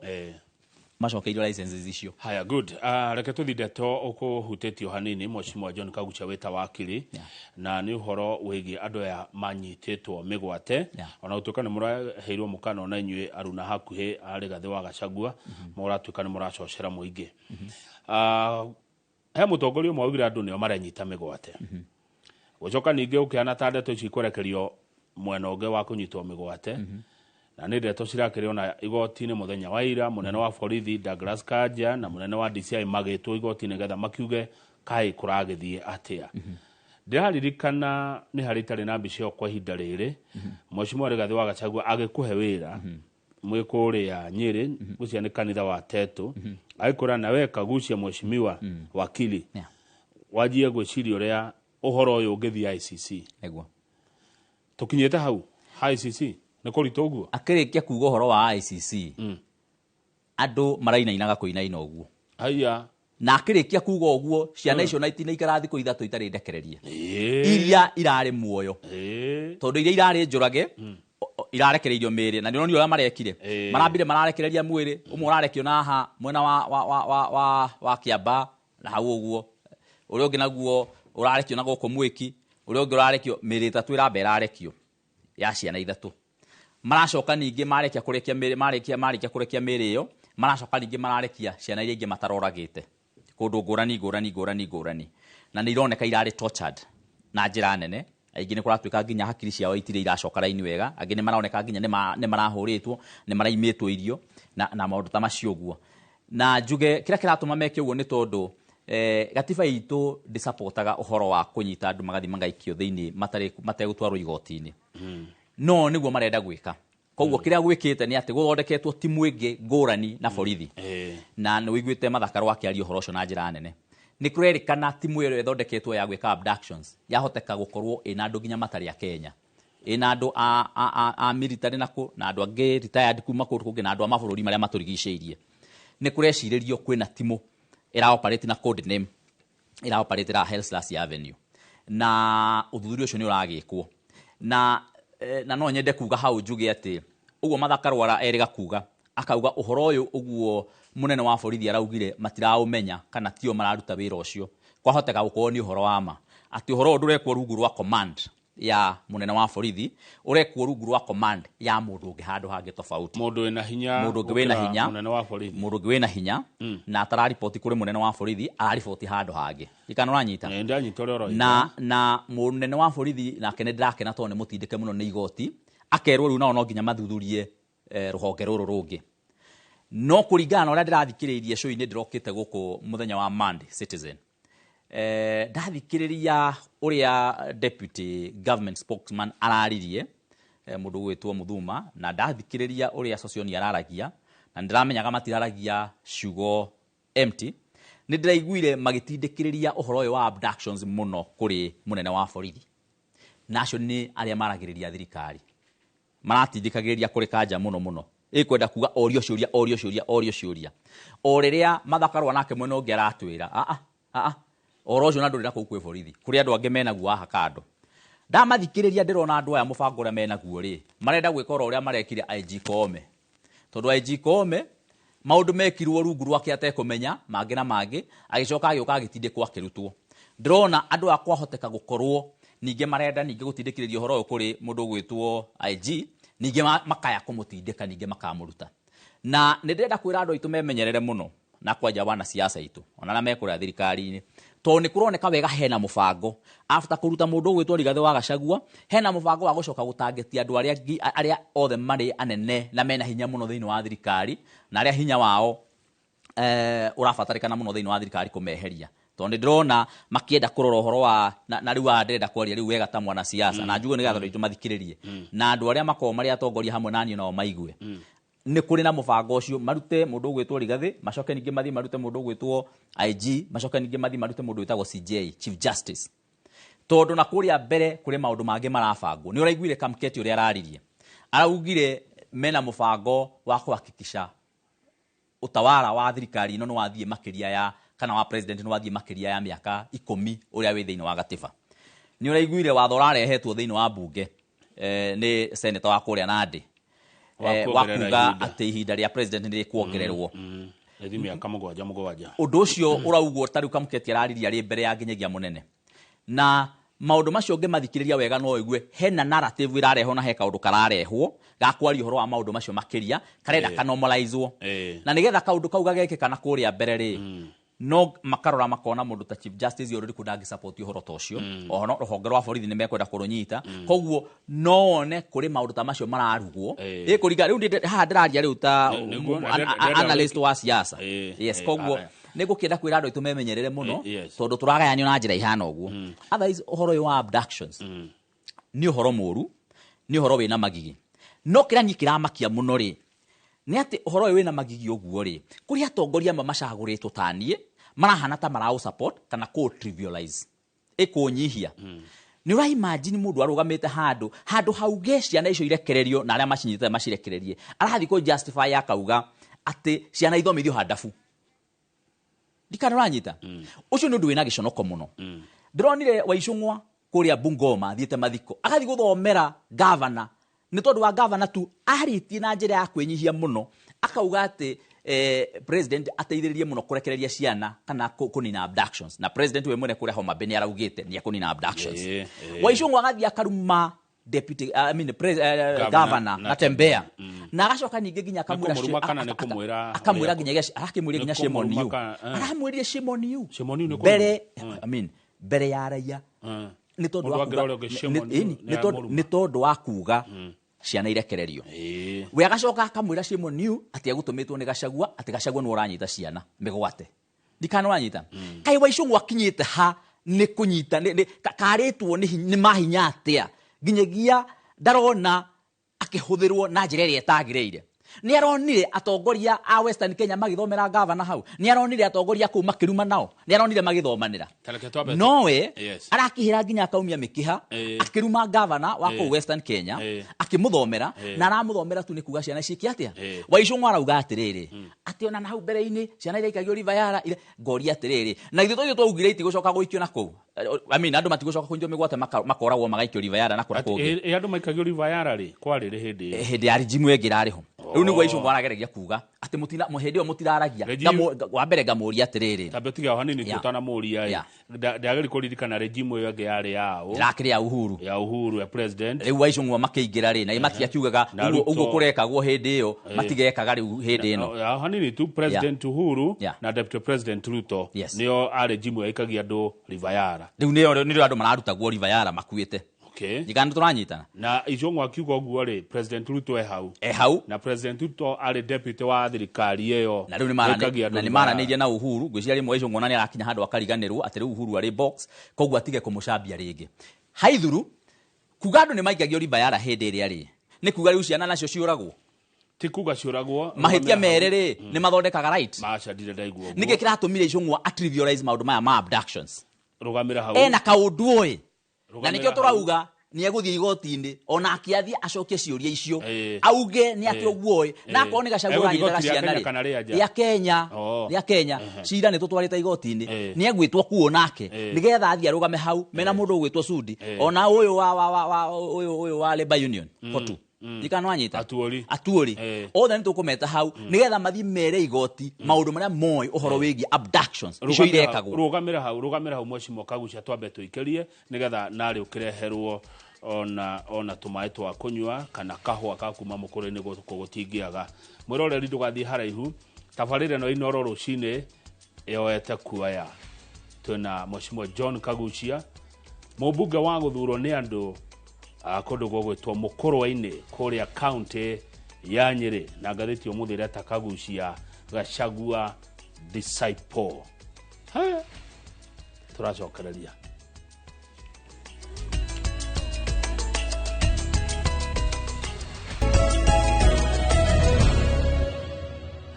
macokeirio licenses icio. Haya, good. Reke tũthi ndeto ũkũhutĩtio hanini, Mheshimiwa John Kaguchia wĩta wakiri, na nĩ ũhoro wĩgiĩ andũ aya manyitĩtwo mĩgwate, ona gũtuĩka nĩ mũraheirwo mũkana ona inyuĩ aruna hakuhĩ a Rigathĩ wa Gachagua, mũratuĩka nĩ mũracocera mũingĩ. He mũtongoria ũmwe augire andũ nĩo marenyita mĩgwate, gũcoka ningĩ ũkĩhana ta ndeto ici ikwerekerio mwena ũngĩ wa kũnyitwo mĩgwate, na nĩ ndeto cirakĩrĩ ona igoti-inĩ mũthenya wa ira. Mũnene wa borithi Douglas Kanja na mũnene wa DCI magĩtwo igoti-inĩ nĩgetha makiuge kaĩ kũragĩthiĩ atĩa. Ndĩraririkana nĩ harĩ itarĩ na mbica ĩyo kwa ihinda rĩrĩ, Mheshimiwa Rigathĩ wa Gachagua agĩkũhe wĩra mwĩ kũrĩa Nyĩrĩ, ngwĩciria nĩ kanitha wa Tetu, agĩkwĩra na we Kaguchia, mheshimiwa wakili, wanjie gwĩciria ũrĩa ũhoro ũyũ ũngĩthiĩ ICC. Nĩguo. Tũkinyĩte hau ha ICC nĩ kũritũ ũguo? Akĩrĩkia kuga ũhoro wa ICC, andũ marainainaga kũinaina ũguo. Haya. Na akĩrĩkia kuga ũguo, ciana icio na itinaikara thikũ 3 itarĩ ndekererie, iria irarĩ muoyo, tondũ iria irarĩ njũrage irarekereirio mĩĩrĩ, na nĩ ũronire ũrĩa marekire, marambire mararekereria mwĩrĩ ũmwe ũrarekio na haha mwena wa Kĩamba na hau ũguo, ũrĩa ũngĩ naguo ũrarekio na gũkũ Mwĩki, ũrĩa ũngĩ ũrarekio, mĩĩrĩ 3 ĩramba ĩrarekio ya ciana 3. Maracoka ningĩ marekia kũrekia mĩĩrĩ, marĩkia kũrekia mĩĩrĩ ĩyo, maracoka ningĩ mararekia ciana iria ingĩ mataroragĩte kũndũ ngũrani ngũrani ngũrani ngũrani, na nĩ ironeka irarĩ tortured na njĩra nene. Aingĩ nĩ kũratuĩka nginya hakiri ciao itirĩ iracoka raini wega, angĩ nĩ maroneka nginya nĩ marahũrĩtwo, nĩ maraimĩtwo irio na maũndũ ta macio ũguo. Na njuge kĩrĩa kĩratũma meke ũguo nĩ tondũ gatiba itũ ndĩsapotaga ũhoro wa kũnyita andũ magathiĩ magaikio thĩinĩ mategũtwarwo igoti-inĩ. No nĩguo marenda gwĩka. Koguo kĩrĩa gwĩkĩte nĩ atĩ gũthondeketwo timu ĩngĩ ngũrani na borithi. Na nĩ ũiguĩte Mathaka akĩaria ũhoro ũcio na njĩra nene. Nĩ kũrerĩkana timu ĩyo ĩthondeketwo ya gwĩka abductions yahoteka gũkorwo ĩna andũ nginya matarĩ a Kenya, ĩna andũ a military na kũ, na andũ angĩ retired kuma kũndũ kũngĩ, na andũ a mabũrũri marĩa matũrigicĩirie. Nĩ kũrecirĩrio kwĩna timu Ĩra operate na code name, ĩra operate ra Hillslas Avenue, na ũthuthuria ũcio nĩ ũragĩkwo. Na na no nyende kuga hau njuge atĩ ũguo Martha Karua erĩga kuga, akauga ũhoro ũyũ ũguo mũnene wa borithi araugire matiraũmenya kana tio mararuta wĩra ũcio, kwahoteka gũkorwo nĩ ũhoro wa ma atĩ ũhoro ũyũ ndũrekwo rungu rwa command ya mũnene wa borithi, ũrekwo rungu rwa command ya mũndũ ũngĩ handũ hangĩ tofauti. Mũndũ wĩna hinya. Mũndũ ũngĩ wĩna gũkĩra hinya. Mũnene wa borithi. Mũndũ ũngĩ wĩna hinya na atarariboti kũrĩ mũnene wa borithi, arariboti handũ hangĩ. Ikana ũranyita? Nĩ ndanyita ũrĩa ũroiga. Na mũnene wa borithi nake nĩ ndĩrakena tondũ nĩ mũtindĩke mũno nĩ igoti, akerwo rĩu nao no nginya mathuthurie rũhonge rũrũ rũngĩ. No kũringana na ũrĩa ndĩrathikĩrĩirie show-inĩ ndĩrokĩte gũkũ mũthenya wa Monday Citizen, ndathikĩrĩria ũrĩa deputy government spokesman araririe, mũndũ ũgwĩtwo Muthuma, na ndathikĩrĩria ũrĩa Sosioni araragia, na nĩndĩramenyaga matiraragia ciugo empty, nĩ ndĩraiguire magĩtindĩkĩrĩria ũhoro ũyũ wa abductions mũno kũrĩ mũnene wa borithi, na acio nĩ arĩa maragĩrĩria thirikari, maratindĩkagĩrĩria kũrĩ Kanja mũno mũno, ĩkwenda kuga orio ciũria, orio ciũria, orio ciũria, o rĩrĩa Martha Karua nake mwena ũngĩ aratwĩra a a ũhoro ũcio na ndũrĩ na kũu kwĩ borithi, kũrĩ andũ angĩ menaguo haha kando. Ndamathikĩrĩria ndĩrona andũ aya mũbango ũrĩa menaguo rĩ, marenda gwĩka oro ũrĩa marekire IG Koome, tondũ IG Koome maũndũ mekirwo rungu rwake atekũmenya mangĩ na mangĩ, agĩcoka agĩũka agĩtindĩkwo akĩrutwo. Ndĩrona andũ aya kwahoteka gũkorwo ningĩ marenda ningĩ gũtindĩkĩrĩria ũhoro ũyũ kũrĩ mũndũ ũgwĩtwo IG, ningĩ makaya kũmũtindĩka ningĩ makamũruta. Na nĩ ndĩrenda kwĩra andũ aitũ memenyerere mũno na kwanja wanasiasa aitũ ona arĩa mekũrĩa thirikari-inĩ, tondũ nĩ kũroneka wega hena mũbango after kũruta mũndũ ũgwĩtwo Rigathĩ wa Gachagua, hena mũbango wa gũcoka gũtangĩtia andũ arĩa othe marĩ anene na mena hinya mũno thĩinĩ wa thirikari, na arĩa hinya wao ũrabatarĩkana mũno thĩinĩ wa thirikari kũmeheria, tondũ nĩ ndĩrona makĩenda kũrora ũhoro wa na rĩu haha ndĩrenda kwaria rĩu wega ta mwanasiasa, na njuge nĩgetha andũ aitũ mathikĩrĩrie, na andũ arĩa makoragwo marĩ atongoria hamwe na niĩ nao maigue. Nĩ kũrĩ na mũbango ũcio, marute mũndũ ũgwĩtwo Rigathĩ, macoke ningĩ mathiĩ marute mũndũ ũgwĩtwo IG, macoke ningĩ mathiĩ marute mũndũ wĩtagwo CJ, Chief Justice, tondũ na kũrĩa mbere kũrĩ maũndũ mangĩ marabangwo. Nĩ ũraiguire Kamketi ũrĩa araririe, araugire mena mũbango wa kuhakikisha utawara wa thirikari ĩno nĩ wathiĩ makĩria ya, kana wa president nĩ wathiĩ makĩria ya mĩaka 10 ũrĩa wĩ thĩinĩ wa gatiba. Nĩ ũraiguire watho ũrarehetwo thĩinĩ wa bunge nĩ senator wa kũrĩa Nandi, Wa wa kuongerera kuga ihinda. Atĩ ihinda rĩa president nĩ rĩkuongererwo. Rĩthi mĩaka mũgwanja mũgwanja. Ũndũ ũcio ũraugwo ta rĩu Kamketi araririe arĩ mbere ya nginyagia mũnene, na maũndũ macio ũngĩmathikĩrĩria wega no ũigue hena narrative ĩrarehwo na he kaũndũ kararehwo ga kwaria ũhoro wa maũndũ macio makĩria karenda kanormalizewo, na nĩgetha kaũndũ kau gagekĩka na kũrĩa mbere rĩ, no makarora makona mũndũ ta Chief Justice already kũ ndangĩ support ũhoro ta ũcio. Oho no rũhonge rwa borithi nĩ mekwenda kũrũnyita, koguo no wone kũrĩ maũndũ ta macio mararugwo. Ĩkũringa rĩu haha ndĩraria rĩu ta Nĩguo, na ndĩrenda analyst wa siasa. Yes, koguo nĩ ngũkĩenda kwĩra andũ aitũ memenyerere mũno, tondũ tũragayanio na njĩra ihana ũguo. Otherwise ũhoro ũyũ wa abductions nĩ ũhoro mũru, nĩ ũhoro wĩna magigi, no kĩrĩa niĩ kĩramakia mũno rĩ nĩ atĩ ũhoro ũyũ wĩna magigi ũguo rĩ, kũrĩ atongoria amwe macagũrĩtwo ta niĩ marahana ta maraũ support kana kũ trivialize, ĩkũnyihia. Nĩ ũra imagine mũndũ arũgamĩte handũ hauge ciana icio irekererio na arĩa macinyitĩte macirekererie, arathiĩ kũ justify akauga atĩ ciana ithomithio handabu. Ndikana ũranyita? Ũcio nĩ ũndũ wĩna gĩconoko mũno. Ndĩronire Waicũng'wa kũrĩa Bungoma athiĩte mathiko, agathiĩ gũthomera gavana, nĩ tondũ wa gavana tu arĩtie na njĩra ya kwĩnyihia mũno, akauga atĩ president ateithĩrĩrie mũno kũrekereria ciana kana kũnina abductions, na president we mwene kũrĩa Homa Bay nĩ araugĩte nĩ ekũnina abductions. Waicũng'wa agathiĩ akaruma deputy, I mean, Governor governor na Natembeya, na agacoka ningĩ nginya akamwĩra Nĩ kũmũruma kana nĩ kũmwĩra akamwĩra ũrĩa nginya arakĩmwĩra nĩ nginya shame on kũmũruma you. Aramwĩrire shame on you. Shame on you nĩ Mbere, kũmũruma. I mean, mbere ya raia, nĩ tondũ Mũndũ wa angĩra kuga ũrĩa ũngĩ shame on you, ĩni, nĩ nĩ amũruma. tondũ wa kuga ciana irekererio. We agacoka akamwĩra shame on you atĩ egũtũmĩtwo nĩ Gachagua, atĩ Gachagua nĩwe ũranyita ciana mĩgwate. Ndikana ũranyita? Kaĩ Waicũng'wa akinyĩte ha nĩ kũnyita, karĩtwo nĩ mahinya atĩa nginyagia ndarona akĩhũthĩrwo na njĩra ĩrĩa ĩtagĩrĩire. Nĩ aronire atongoria a Western Kenya magĩthomera gavana hau. Nĩ aronire atongoria kũu makĩruma nao. Nĩ aronire magĩthomanĩra. Nowe arakĩhĩra nginya akaumia mĩkiha akĩruma gavana wa kũu Western Kenya akĩmũthomera na aramũthomera tu nĩ kuga ciana ciĩke atĩa. Waicũng'wa arauga atĩrĩrĩ atĩ ona na hau mbere-inĩ ciana iraikagio River Yala ngoria atĩrĩrĩ na ithuĩ tũthiĩ twaugire itigũcoka gũikio na kũu. I mean andũ matigũcoka kũnyitwo mĩgwate makoragwo magaikio River Yala na kũrĩa kũngĩ. Andũ maikagio River Yala rĩ kwarĩ rĩ hĩndĩ ĩyo? Hĩndĩ ya regime ĩngĩ ĩrarĩ ho. Rĩu nĩguo Waicũng'wa arageragia kuga atĩ mũtina hĩndĩ ĩyo mũtiraragia. Wa mbere ngamũria atĩrĩrĩ. Tambe ũtige ho hanini tũtanamũria ĩ. Ndagĩrĩirwo kũririkana regime ĩyo ĩngĩ yarĩ yaũ? Ĩrakĩrĩ ya Uhuru. Ya Uhuru ya president. Rĩu Waicũng'wa makĩingĩra rĩ na matiakiugaga ũguo kũrekagwo hĩndĩ ĩyo matigekaga rĩu hĩndĩ ĩno. Hanini tu President Uhuru na Deputy President Ruto nĩo a regime yaikagia andũ River Yala. Rĩu nĩrĩo andũ mararutagwo River Yala makuĩte. Okay. Ndigana tũranyitana. Na Ichung'wa akiuga ũguo rĩ President Ruto e hau. E hau. Na President Ruto arĩ deputy wa thirikari ĩyo. Na rĩu nĩ maranĩirie na Uhuru ngwĩciria rĩmwe Ichung'wa nĩ arakinya handũ akariganĩrwo atĩ rĩu Uhuru arĩ box koguo atige kũmũcambia rĩngĩ. Haithuru kuga andũ nĩ maikagio River Yala hĩndĩ ĩrĩa rĩ nĩ kuga rĩu ciana nacio ciũragwo. Ti kuga ciũragwo. Mahĩtia mere rĩ nĩ mathondekaga right. Maca ndirĩ ndaigua ũguo. Nĩkĩ kĩratũmire Ichung'wa atrivialize maũndũ maya ma abductions? Rũgamĩra hau. Ena kaũndũ ũĩ. Na nĩkĩo tũrauga nĩ egũthiĩ igoti-inĩ ona akĩathiĩ acokie ciũria icio auge nĩ atĩ ũguo ĩ na akorwo nĩ Gachagua aranyitĩra ciana rĩ rĩa Kenya rĩa Kenya cira nĩ tũtwarĩte igoti-inĩ nĩ egwĩtwo kuo nake nĩgetha athiĩ arũgame hau mena mũndũ ũgwĩtwo Sudi ona ũyũ wa ũyũ wa Labour Union Kotu ndikana wanyita atuori othe nĩ tũkũmeta hau nĩgetha mathiĩ mere igoti maũndũ marĩa moĩ ũhoro wĩgiĩ abductions icio irekagwo. Rũgamĩra hau Mheshimiwa Kaguchia twambe tũikĩrie nĩgetha narĩ ũkĩreherwo ona tũmaĩ twa kũnyua kana kahũa ka kuma mũkũrũ-inĩ gũkũ gũtingĩaga. Mwĩroreri ndũgathiĩ haraihu tabarĩra ĩno Inooro rũcinĩ yoete kuoya. Twĩna Mheshimiwa John Kaguchia mũmbunge wa gũthurwo nĩ andũ kũndũ gũgwĩtwo Mũkũrwe-inĩ kũrĩa county ya Nyĩrĩ na ngathĩti ũmũthĩ ĩreta Kaguchia Gachagua disciple. Tũracokereria.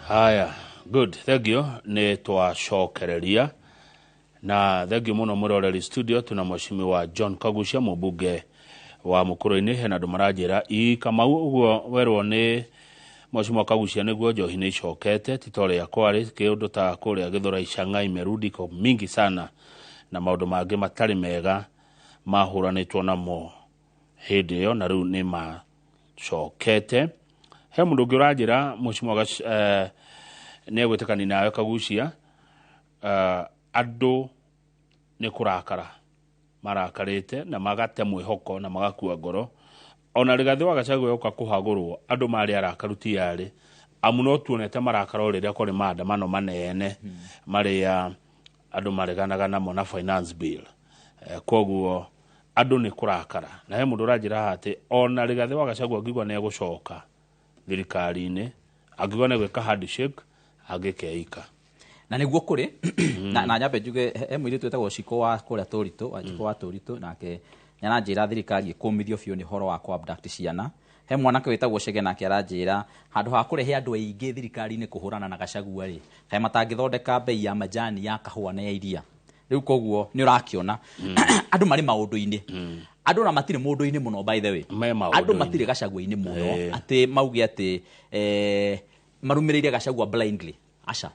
Haya, good, thank you. Nĩ twacokereria na thank you mũno mũroreri studio tuna Mheshimiwa John Kaguchia mũmbunge wa Mũkũrũ-inĩ. Hena andũ maranjĩra ii Kamau ũguo werwo nĩ Mheshimiwa Kaguchia nĩguo njohi nĩ icokete ti ta ũrĩa kwarĩ kĩũndũ ta kũrĩa Gĩthũrai Shanghai merudi ko mingi sana na maũndũ mangĩ matarĩ mega mahũranĩtwo namo hĩndĩ ĩyo na rĩu nĩ macokete. He mũndũ ũngĩ ũranjĩra Mheshimiwa nĩ egwĩtĩkania nawe Kaguchia andũ nĩ kũrakara marakarĩte na magate mwĩhoko na magakua ngoro ona Rigathĩ wa Gachagua yoka kũhagũrwo andũ marĩ arakaru ti yarĩ amu no tuonete marakara rĩrĩa kwarĩ maandamano manene marĩa andũ mareganaga namo na finance bill. Koguo andũ nĩ kũrakara na he mũndũ ũranjĩra haha atĩ ona Rigathĩ wa Gachagua angiuga nĩ egũcoka thirikari-inĩ angiuga nĩ egwĩka handshake angĩkeika. Na nĩguo kũrĩ na nyambe njuge he mũirĩtu wĩtagwo Ciko wa kũrĩa Tũritũ wa Ciko wa Tũritũ nake nĩaranjĩra thirikari ĩkũmithio biũ nĩ ũhoro wa kũ-abduct ciana. He mwanake wĩtagwo Chege nake aranjĩra handũ ha kũrehe andũ aingĩ thirikari-inĩ kũhũrana na Gachagua rĩ kaĩ matangĩthondeka bei ya majani ya kahũa na ya iria. Rĩu koguo nĩ ũrakĩona andũ marĩ maũndũ-inĩ andũ na matirĩ mũndũ-inĩ mũno by the way andũ matirĩ Gachagua-inĩ mũno atĩ mauge atĩ marũmĩrĩire Gachagua blindly. Aca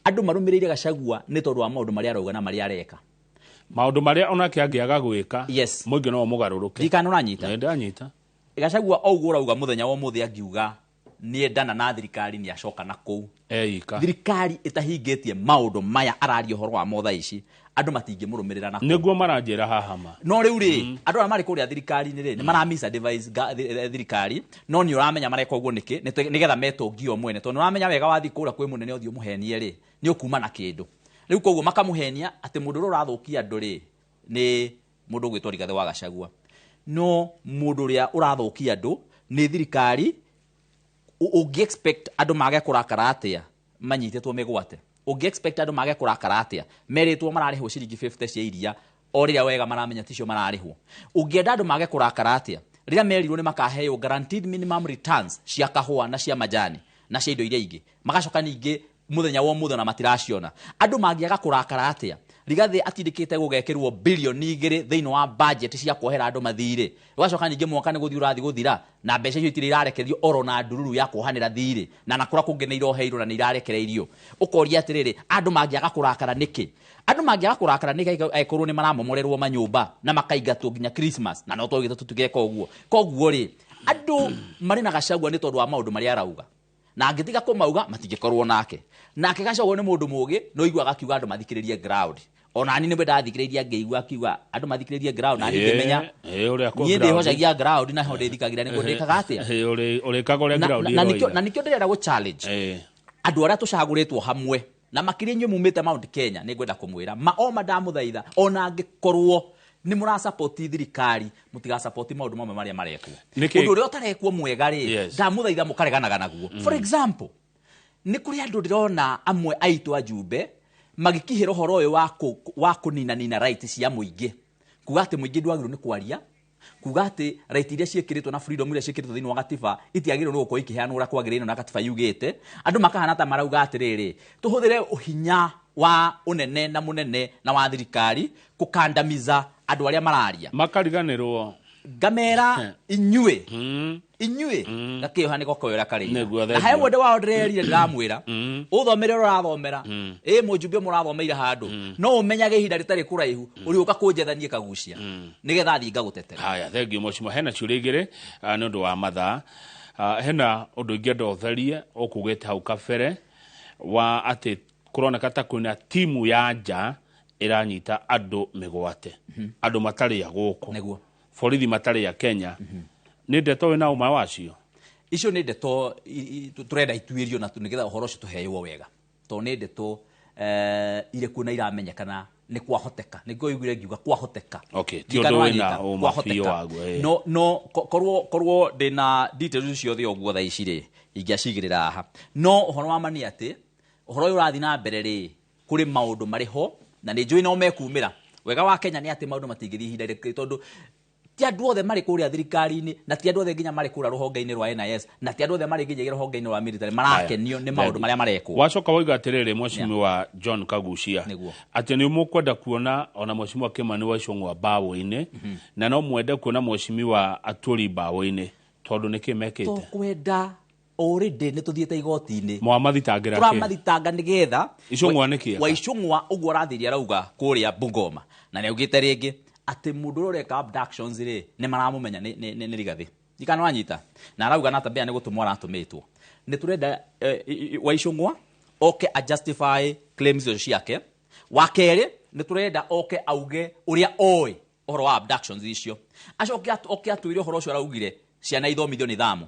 andũ marũmĩrĩire Gachagua nĩ tondũ wa maũndũ marĩa arauga na marĩa areka maũndũ marĩa onake angĩaga gwĩka mũingĩ no mũgarũrũke. Ndikana ũranyita? Nĩ ndanyita. Gachagua o ũguo ũrauga mũthenya wa ũmũthĩ angiuga nĩendana na thirikari nĩ acoka na kũu eika thirikari ĩtahingĩtie maũndũ maya araria ũhoro wa motha ici andũ matingĩmũrũmĩrĩra na kũu nĩguo maranjĩra haha ma. No rĩu rĩ andũ arĩa marĩ kũrĩa thirikari-inĩ rĩ nĩ mara misadvise thirikari no nĩ ũramenya mareka ũguo nĩkĩ nĩgetha metongio mwene tondũ nĩ ũramenya wega wathiĩ kũrĩa kwĩ mũnene ũthiĩ ũmũhenie rĩ nĩ ũkuma na kĩndũ. Rĩu koguo makamũhenia atĩ mũndũ ũrĩa ũrathũkia andũ rĩ nĩ mũndũ ũgwĩtwo Rigathĩ wa Gachagua no mũndũ ũrĩa ũrathũkia andũ nĩ thirikari. Ũngĩ expect andũ mage kũrakara atĩa manyitĩtwo mĩgwate? Ũngĩ expect andũ mage kũrakara atĩa merĩtwo mararĩhwo ciringi 50 cia iria o rĩrĩa wega maramenya ticio mararĩhwo? Ũngĩenda andũ mage kũrakara atĩa Rĩrĩa merirwo nĩ makaheo guaranteed minimum returns cia kahũa na cia majani na cia indo iria ingĩ, magacoka ningĩ mũthenya wa ũmũthĩ na matiraciona. Andũ mangĩaga kũrakara atĩa? Rigathĩ atindĩkĩte gũgekĩrwo bilioni 2 thĩinĩ wa budget cia kuohera andũ mathirĩ, ũgacoka ningĩ mwaka nĩ gũthiĩ ũrathiĩ gũthira na mbeca icio itirĩ irarekererio oro na ndururu ya kuohanĩra thirĩ, na na kũrĩa kũngĩ nĩ iroheirwo na nĩ irarekereirio. Ũkoria atĩrĩrĩ, andũ mangĩaga kũrakara nĩkĩ? Andũ mangĩaga kũrakara nĩkĩ angĩkorwo nĩ maramomorerwo manyũmba na makaingatwo nginya Christmas, na no twaugĩte tũtigeka ũguo. Koguo rĩ, andũ marĩ na Gachagua nĩ tondũ wa maũndũ marĩa arauga, na angĩtiga kũmauga matingĩkorwo nake. Nake Gachagua nĩ mũndũ mũũgĩ, no iguaga akiuga andũ mathikĩrĩrie ground. Ona niĩ nĩwe ndathikĩrĩirie ngĩigua akiuga andũ mathikĩrĩrie ground, na niĩ ngĩmenya niĩ ndĩhocagia ground na ho ndĩthikagĩra nĩguo ndĩkaga atĩa. Ũrĩkaga ũrĩa ground ĩroiga. Na nĩkĩo ndĩrenda gũ challenge andũ arĩa tũcagũrĩtwo hamwe na makĩria inyuĩ mumĩte Mount Kenya, nĩ ngwenda kũmwĩra ma o mandamũthaitha, ona angĩkorwo nĩ mũrasupport thirikari, mũtigasupport maũndũ mamwe marĩa marekwo. Ũndũ ũrĩa ũtarekwo mwega rĩ, ndamũthaitha mũkareganaga naguo. For example, nĩ kũrĩ andũ ndĩrona amwe aitũ ajumbe magĩkihĩra ũhoro ũyũ wa kũninanina right cia mũingĩ, kuga atĩ mũingĩ ndwagĩrĩirwo nĩ kwaria, kuga atĩ right iria ciĩkĩrĩtwo na freedom iria ciĩkĩrĩtwo thĩinĩ wa gatiba itiagĩrĩirwo nĩ gũkorwo ikĩheanwo ũrĩa kwagĩrĩire na gatiba yugĩte. Andũ makahana ta marauga atĩrĩrĩ, tũhũthĩre ũhinya wa ũnene na mũnene na wa thirikari kũkandamiza andũ arĩa mararia, makariganĩrwo. Ngamera inyuĩ inyuĩ gakĩoha nĩko koyora karĩ na he mwende wao ndĩrerire ndĩramwĩra ũthomere ũrĩa ũrathomera, ĩ mũjumbe mũrathomeire handũ, no ũmenyage ihinda rĩtarĩ kũraihu ũrĩũka kũnjethanie kagucia nĩgetha thiĩ ngagũtetera. Haya, thank you mheshimiwa. Hena ciũria igĩrĩ nĩ ũndũ wa mathaa. Hena ũndũ ingĩenda ũtherie ũkugĩte hau kabere wa atĩ kũroneka ta kwĩna timu ya nja ĩranyita andũ mĩgwate, andũ matarĩ a gũkũ, nĩguo borithi matarĩ a Kenya. Nĩ ndeto wĩna ũma wacio? Icio nĩ ndeto tũrenda ituĩrio na nĩgetha ũhoro ũcio tũheyo wega, tondũ nĩ ndeto irĩ kuo na iramenyekana nĩ kwahoteka, nĩguo ũiguire ngiuga kwahoteka. Okay, ti ũndũ wĩna ũma biũ waguo. No korwo ndĩna details ciothe ũguo thaa ici rĩ, ingĩacigĩrĩra haha. No ũhoro wa ma nĩ atĩ ũhoro ũyũ ũrathiĩ na mbere rĩ, kũrĩ maũndũ marĩ ho na nĩ njũĩ no mekumĩra. Wega wa Kenya nĩ atĩ maũndũ matingĩthiĩ ihinda rĩrĩ, tondũ ti andũ othe marĩ kũrĩa thirikari-inĩ, na ti andũ othe nginya marĩ kũrĩa rũhonge-inĩ rwa NIS, na ti andũ othe marĩ nginya rũhonge-inĩ rwa military marakenio nĩ maũndũ marĩa marekwo. Wacoka wauga atĩrĩrĩ mheshimiwa John Kagucia, atĩ nĩ mũkwenda kuona ona mheshimiwa Kimani wa Ichung'wa mbaũ-inĩ, na no mwende kuona mheshimiwa Atwoli mbaũ-inĩ, tondũ nĩkĩ mekĩte? Tũkwenda already nĩ tũthiĩte igoti-inĩ. Mwamathitangĩra kĩ? Tũramathitanga nĩgetha Ichung'wa nĩkĩ? Wa Ichung'wa ũguo arathirie arauga kũrĩa Bungoma, na nĩ augĩte rĩngĩ atĩ mũndũ ũrĩa ũreka abductions rĩ, nĩ maramũmenya nĩ Rigathĩ. Ndikana wanyita. Na arauga na tabia nĩ gũtũmwo aratũmĩtwo. Nĩ tũrenda wa Ichung'wa oke a justify claims icio ciake. Wa kerĩ nĩ tũrenda oke auge ũrĩa oĩ ũhoro wa abductions icio. Acoke oke atwĩre ũhoro ũcio araugire ciana ithomithio nĩ thamu.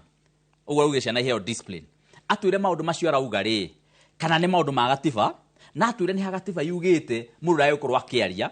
Ũguo araugire ciana iheo discipline. Atwĩre maũndũ macio arauga rĩ, kana nĩ maũndũ ma gatiba, na atwĩre nĩ ha gatiba yugĩte mũndũ ndagĩkorwo akĩaria.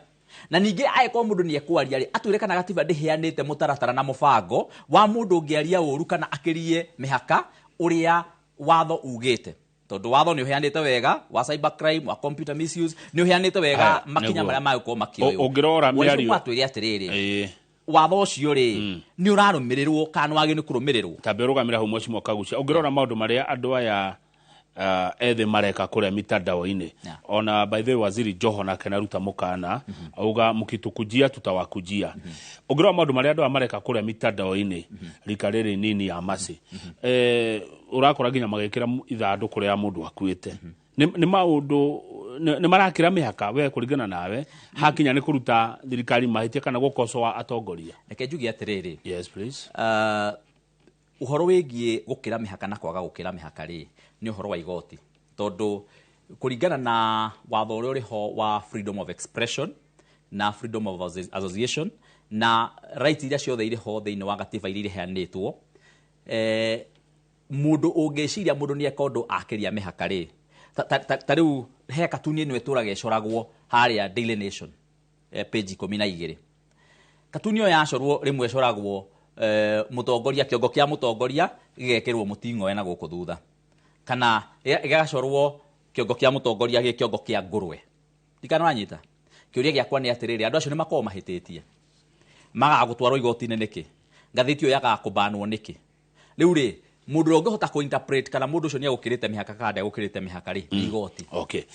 Na ningĩ angĩkorwo mũndũ nĩ ekwaria rĩ, atwĩre kana gatiba ndĩheanĩte mũtaratara na mũbango wa mũndũ ũngĩaria ũru kana akĩrie mĩhaka ũrĩa watho ugĩte. Tondũ watho nĩ ũheanĩte wega wa cyber crime, wa computer misuse, nĩ ũheanĩte wega makinya marĩa magũkorwo makĩoywo. Ũngĩrora mĩario atwĩre atĩrĩrĩ, watho ũcio rĩ nĩ ũrarũmĩrĩrwo kana wagĩrĩirwo nĩ kũrũmĩrĩrwo. Tambe ũrũgamĩre hau mheshimiwa Kagucia. Ũngĩrora maũndũ marĩa andũ aya ethĩ mareka kũrĩa mitandao-inĩ, ona by the way waziri Joho nake naruta mũkana auga mũkitukujia tutawakujia. Ũngĩrora maũndũ marĩa andũ aya mareka kũrĩa mitandao-inĩ rika rĩrĩ nini ya maci, ũrakora nginya magĩkĩra ithandũkũ rĩa mũndũ akuĩte. Nĩ maũndũ nĩ marakĩra mĩhaka we kũringana nawe hakinya nĩ kũruta thirikari mahĩtia kana gũkocoa atongoria. Reke njuge atĩrĩrĩ. Yes please. Ũhoro wĩgiĩ gũkĩra mĩhaka na kwaga gũkĩra mĩhaka rĩ, nĩ ũhoro wa igoti, tondũ kũringana na watho ũrĩa ũrĩ ho wa freedom of expression na freedom of association na right iria ciothe irĩ ho thĩinĩ wa gatiba iria iheanĩtwo, mũndũ ũngĩciria mũndũ nĩ eka ũndũ akĩria mĩhaka rĩ, ta rĩu he katuni ĩno ĩtũraga ĩcoragwo harĩa Daily Nation, page 12. Katuni ĩyo yacorwo rĩmwe ĩcoragwo mũtongoria, kĩongo kĩa mũtongoria gĩgekĩrwo mũting'oe na gũkũ thutha, kana gĩgacorwo kĩongo kĩa mũtongoria gĩ kĩongo kĩa ngũrwe. Ndikana wanyita. Kĩũria gĩakwa nĩ atĩrĩrĩ, andũ acio nĩ makoragwo mahĩtĩtie, magaga gũtwarwo igoti-inĩ nĩkĩ? Ngathĩti ĩyo yagaga kũbanwo nĩkĩ? Rĩu rĩ, mũndũ ũrĩa ũngĩhota kũ-interpret kana mũndũ ũcio nĩ egũkĩrĩte mĩhaka kana ndegũkĩrĩte mĩhaka rĩ, nĩ igoti.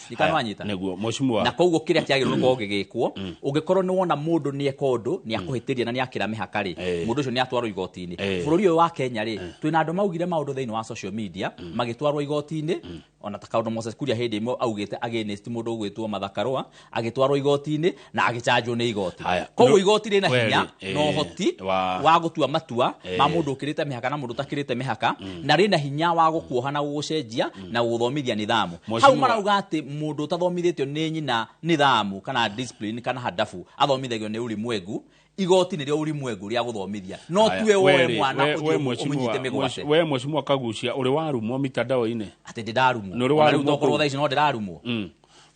Ndikana wanyita? Nĩguo mheshimiwa. Na koguo kĩrĩa kĩagĩrĩirwo gũkorwo gĩgĩkwo, ũngĩkorwo nĩ wona mũndũ nĩ eka ũndũ, nĩ akũhĩtĩria na nĩ akĩra mĩhaka rĩ, mũndũ ũcio nĩ atwarwo igoti-inĩ. Bũrũri ũyũ wa Kenya rĩ, twĩna andũ maugire maũndũ thĩinĩ wa social media, magĩtwarwo igoti-inĩ, ona ta kaũndũ Moses Kuria hĩndĩ ĩmwe augĩte against mũndũ ũgwĩtwo Martha Karũa, agĩtwarwo igoti-inĩ na agĩchanjwo nĩ igoti. Koguo igoti rĩna hinya na ũhoti wa gũtua matua ma mũndũ ũkĩrĩte mĩhaka na mũndũ ũtakĩrĩte mĩhaka, na rĩna hinya wa gũkuoha na gũgũcenjia na gũgũthomithia nithamu. Hau marauga atĩ mũndũ ũtathomithĩtio nĩ nyina nithamu kana discipline kana hadafu athomithagio nĩ ulimwengu. Igoti nĩrĩo ulimwengu rĩa gũthomithia. No tuwe woe mwana ũthiĩ ũmũnyite mĩgwate. We mheshimiwa Kagucia, ũrĩ warumwo mitandao-inĩ? Atĩ ndĩrarumwo. Ona rĩu tokorwo thaa ici no ndĩrarumwo.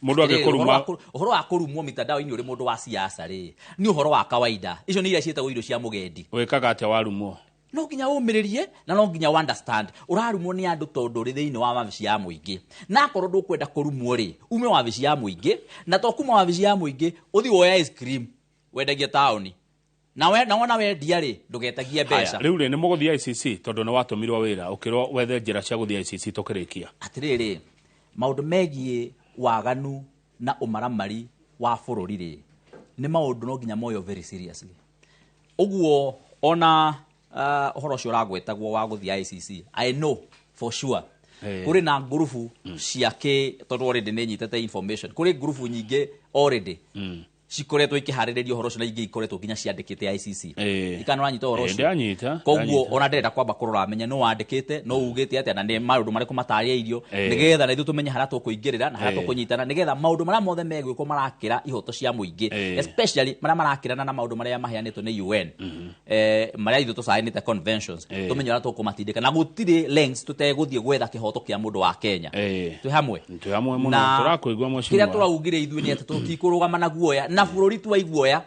Mũndũ angĩkũruma. Ũhoro wa kũrumwo mitandao-inĩ ũrĩ mũndũ wa siasa rĩ, nĩ ũhoro wa kawaida. Icio nĩ iria ciĩtagwo irio cia mũgendi. Wĩkaga atĩa warumwo? No nginya ũmĩrĩrie na no nginya understand. Ũrarumwo nĩ andũ tondũ ũrĩ thĩinĩ wa wabici ya mũingĩ. Na akorwo ndũkwenda kũrumwo rĩ, ume wabici ya mũingĩ, na to kuma wabici ya mũingĩ, ũthiĩ woe ice cream wendagie taũni. Na we, na wona wendia rĩ, ndũgetagie mbeca. Rĩu rĩ, nĩ mũgũthiĩ ICC tondũ nĩ watũmirwo wĩra, ũkĩrwo wethe njĩra cia gũthiĩ ICC tũkĩrĩkia. Atĩrĩrĩ, maũndũ megiĩ waganu na ũmaramari wa bũrũri rĩ, nĩ maũndũ no nginya moywo very seriously. Ũguo ona ũhoro ũcio ũragwetagwo wa gũthiĩ ICC, I know for sure. Kũrĩ na ngurubu cia kĩ, tondũ already nĩ nyitĩte information. Kũrĩ ngurubu nyingĩ already. Cikoretwo ikĩharĩrĩria ũhoro ũcio na ingĩ ikoretwo nginya ciandĩkĩte ICC. Ikana ũranyita ũhoro ũcio? Ndanyita. Koguo ona ndĩrenda kwamba kũrora menye no wandĩkĩte, no ugĩte atĩa, na nĩ maũndũ marĩkũ matarĩirio, nĩgetha na ithuĩ tũmenye harĩa tũkũingĩrĩra na harĩa tũkũnyitana, nĩgetha maũndũ marĩa mothe megwĩkwo marakĩra ihoto cia mũingĩ, especially marĩa marakĩrana na maũndũ marĩa maheanĩtwo nĩ UN, marĩa ithuĩ tũcainĩte conventions, tũmenye ũrĩa tũkũmatindĩka, na gũtirĩ lengths tũtegũthiĩ gwetha kĩhoto kĩa mũndũ wa Kenya. Twĩ hamwe? Twĩ hamwe mũno, tũrakũigua mheshimiwa. Kĩrĩa tũraugire ithuĩ nĩ atĩ tũtikũrũgama na guoya, na bũrũri twa iguoya.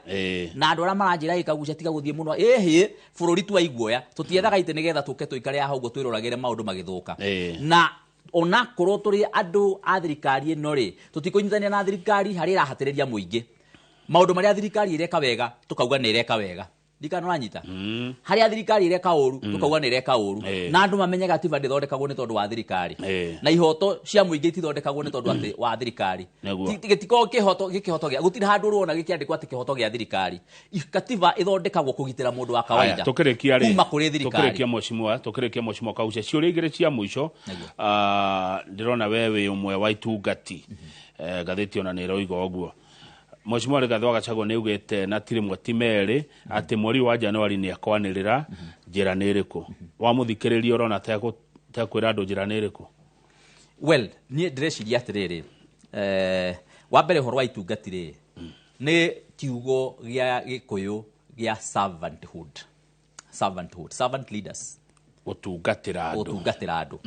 Na andũ arĩa maranjĩra Kagucia tiga gũthiĩ mũno, ĩhĩ, bũrũri twa iguoya, tũtiethaga itĩ nĩgetha tũke tũikare haha ũguo twĩroragĩre maũndũ magĩthũka. Na onakorwo tũrĩ andũ a thirikari ĩno rĩ, tũtikũnyitanĩra na thirikari harĩa ĩrahatĩrĩria mũingĩ. Maũndũ marĩa thirikari ĩreka wega, tũkauga nĩ ĩreka wega. Ndikana ũranyita? Harĩa thirikari ĩreka ũru, tũkauga nĩ ĩreka ũru. Na andũ mamenye gatiba ndĩthondekagwo nĩ tondũ wa thirikari. Na ihoto cia mũingĩ itithondekagwo nĩ tondũ atĩ wa thirikari. Gĩtikoragwo kĩhoto, gĩkĩhoto gĩa, gũtirĩ handũ ũrona gĩkĩandĩkwo atĩ kĩhoto gĩa thirikari. Katiba ĩthondekagwo kũgitĩra mũndũ wa kawaida. Tũkĩrĩkia rĩ, Kuma kũrĩ thirikari. Tũkĩrĩkia mheshimiwa, tũkĩrĩkia mheshimiwa Kagucia, ciũria igĩrĩ cia mũico. Ndĩrona we wĩ ũmwe wa itungati. Ngathĩti ona nĩ ĩroiga ũguo. Mheshimiwa Rigathĩ wa Gachagua nĩ augĩte na ti rĩmwe ti merĩ atĩ mweri wa Januari nĩ ekwanĩrĩra njĩra nĩ ĩrĩkũ. Wamũthikĩrĩria ũrona tekwĩra andũ njĩra nĩ ĩrĩkũ? Well, niĩ ndĩreciria atĩrĩrĩ, wa mbere ũhoro wa itungati rĩ, nĩ kiugo gĩa Gĩkũyũ gĩa servanthood. Servanthood, servant leaders. Gũtungatĩra andũ. Gũtungatĩra andũ.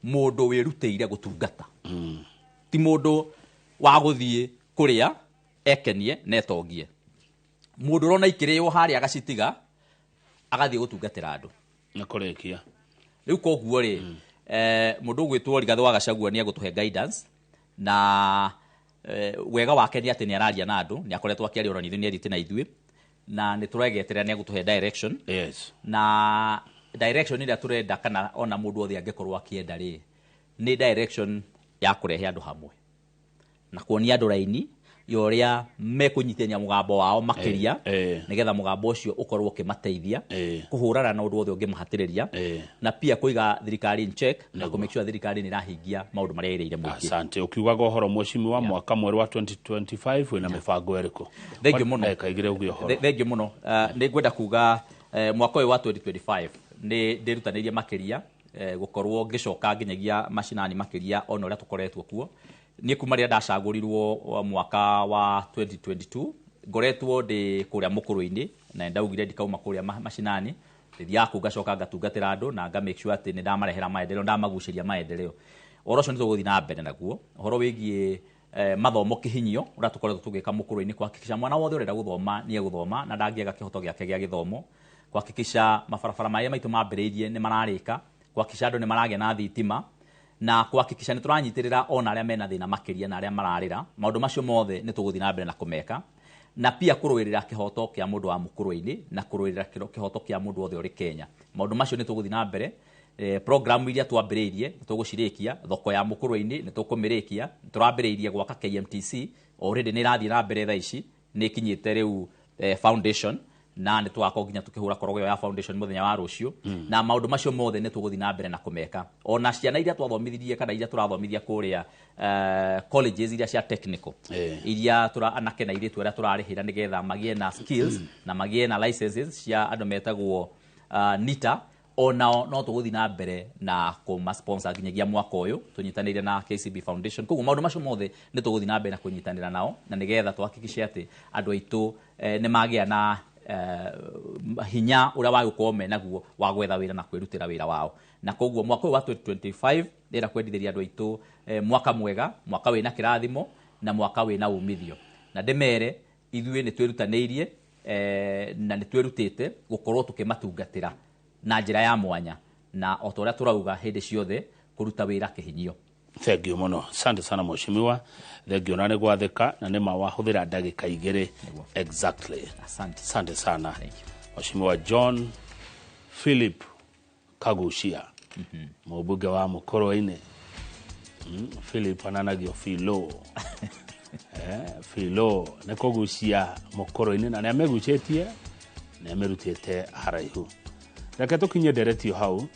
Mũndũ wĩrutĩire gũtungata. Ti mũndũ wa gũthiĩ kũrĩa ekenie na etongie. Mũndũ ũrona ikĩrĩo harĩa agacitiga agathiĩ gũtungatĩra andũ. Na kũrĩkia. Rĩu koguo rĩ, mũndũ ũgwĩtwo Rigathĩ wa Gachagua nĩ egũtũhe guidance, na wega wake nĩ atĩ nĩ araria na andũ, nĩ akoretwo akĩaria ona ithuĩ nĩ erĩte na ithuĩ, na nĩ tũregeterera nĩ egũtũhe direction. Na direction ĩrĩa tũrenda kana ona mũndũ othe angĩkorwo akĩenda rĩ, nĩ direction ya kũrehe andũ hamwe na kuonia andũ raini ya ũrĩa mekũnyitania mũgambo wao makĩria, nĩgetha mũgambo ũcio ũkorwo ũkĩmateithia kũhũrana na ũndũ wothe ũngĩmahatĩrĩria, na pia kũiga thirikari in check na kũ make sure thirikari nĩ ĩrahingia maũndũ marĩa ĩrĩire mũingĩ. Asante. Ũkiugaga ũhoro mheshimiwa, mwaka mwerũ wa 2025 wĩna mĩbango ĩrĩkũ? Thank you mũno. Kaigire ũguo ũhoro. Thank you mũno. Nĩ ngwenda kuga mwaka ũyũ wa 2025 nĩ ndĩrutanĩirie makĩria gũkorwo ngĩcoka nginyagia macinani makĩria ona ũrĩa tũkoretwo kuo. Niĩ kuma rĩrĩa ndacagũrirwo mwaka wa 2022 ngoretwo ndĩ kũrĩa mũkũrũ-inĩ, na ndaugire ndikauma kũrĩa macinani, ndĩthiaga kũu ngacoka ngatungatĩra andũ na nga make sure atĩ nĩ ndamarehera maendeleo, ndamagucĩria maendeleo. Ũhoro ũcio nĩ tũgũthiĩ na mbere naguo. Ũhoro wĩgiĩ mathomo kĩhinyio ũrĩa tũkoretwo tũgĩka mũkũrũ-inĩ kuhakikisha mwana wothe ũrenda gũthoma nĩ egũthoma na ndangĩaga kĩhoto gĩake gĩa gĩthomo, kuhakikisha mabarabara marĩa maitũ mambĩrĩirie nĩ mararĩka, kuhakikisha andũ nĩ maragĩa na thitima, na kuhakikisha nĩ tũranyitĩrĩra ona arĩa mena thĩna makĩria na arĩa mararĩra. Maũndũ macio mothe nĩ tũgũthiĩ na mbere na kũmeka. Na pia kũrũĩrĩra kĩhoto kĩa mũndũ wa mũkũrũ-inĩ na kũrũĩrĩra kĩhoto kĩa mũndũ wothe ũrĩ Kenya. Maũndũ macio nĩ tũgũthiĩ na mbere. Program iria twambĩrĩirie nĩ tũgũcirĩkia. Thoko ya mũkũrũ-inĩ nĩ tũkũmĩrĩkia. Tũrambĩrĩirie gwaka KMTC, already nĩ ĩrathiĩ na mbere thaa ici, nĩ ĩkinyĩte rĩu foundation, na nĩ tũgakorwo nginya tũkĩhũra korogo ĩyo ya foundation mũthenya wa rũciũ. Na maũndũ macio mothe nĩ tũgũthiĩ na mbere na kũmeka. Ona ciana iria twathomithirie kana iria tũrathomithia kũrĩa colleges iria cia technical, iria tũra anake na airĩtu arĩa tũrarĩhĩra nĩgetha magĩe na skills na magĩe na licenses cia andũ metagwo NITA, onao no tũgũthiĩ na mbere na kũma sponsor nginyagia mwaka ũyũ tũnyitanĩire na KCB Foundation. Koguo maũndũ macio mothe nĩ tũgũthiĩ na mbere na kũnyitanĩra nao, na nĩgetha tũhakikice atĩ andũ aitũ nĩ magĩa na hinya ũrĩa wagũkorwo menaguo wa gwetha wĩra na kwĩrutĩra wĩra wao. Na koguo mwaka ũyũ wa 2025 ndĩrenda kwendithĩria andũ aitũ mwaka mwega, mwaka wĩna kĩrathimo na mwaka wĩna umithio. Na ndĩmere ithuĩ nĩ twĩrutanĩirie na nĩ twĩrutĩte gũkorwo tũkĩmatungatĩra na njĩra ya mwanya, na o ta ũrĩa tũrauga hĩndĩ ciothe kũruta wĩra kĩhinyio. Thank you mũno, asante sana mheshimiwa, thank you na nĩ gwathĩka na nĩ ma wahũthĩra ndagĩka 2 exactly. Asante. Asante sana. Thank you. Mheshimiwa John Philip Kaguchia, mũmbunge wa Mũkũrwe-inĩ. Philip ananagio Philo. Philo nĩ kũgucia Mũkũrwe-inĩ, na nĩ amegucĩtie, nĩ amerutĩte haraihu. Reke tũkinye ndereti hau,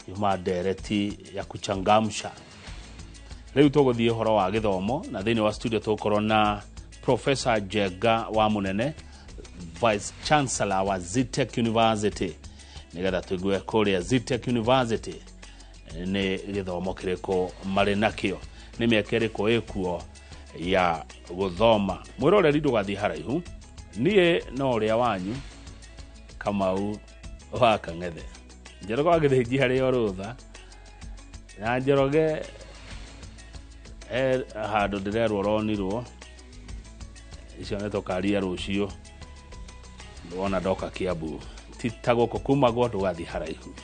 yuma ndereti ya kuchangamsha. Rĩu tũgũthiĩ ũhoro wa gĩthomo, na thĩinĩ wa studio tũgũkorwo na Professor Njenga wa Mũnene, Vice Chancellor wa Zetech University, nĩgetha tũigue kũrĩa Zetech University nĩ gĩthomo kĩrĩkũ marĩ nakĩo, nĩ mĩaka ĩrĩkũ ĩkuo ya gũthoma. Mwĩroreri ndũgathiĩ haraihu, niĩ no ũrĩa wanyu Kamau wa Kang'ethe, Njoroge wa Gĩthĩnji harĩ o rũtha, na Njoroge handũ ndĩrerwo ũronirwo, icio nĩ tũkaria rũciũ wona ndoka Kiambu, ti ta gũkũ kumagwo, ndũgathiĩ haraihu.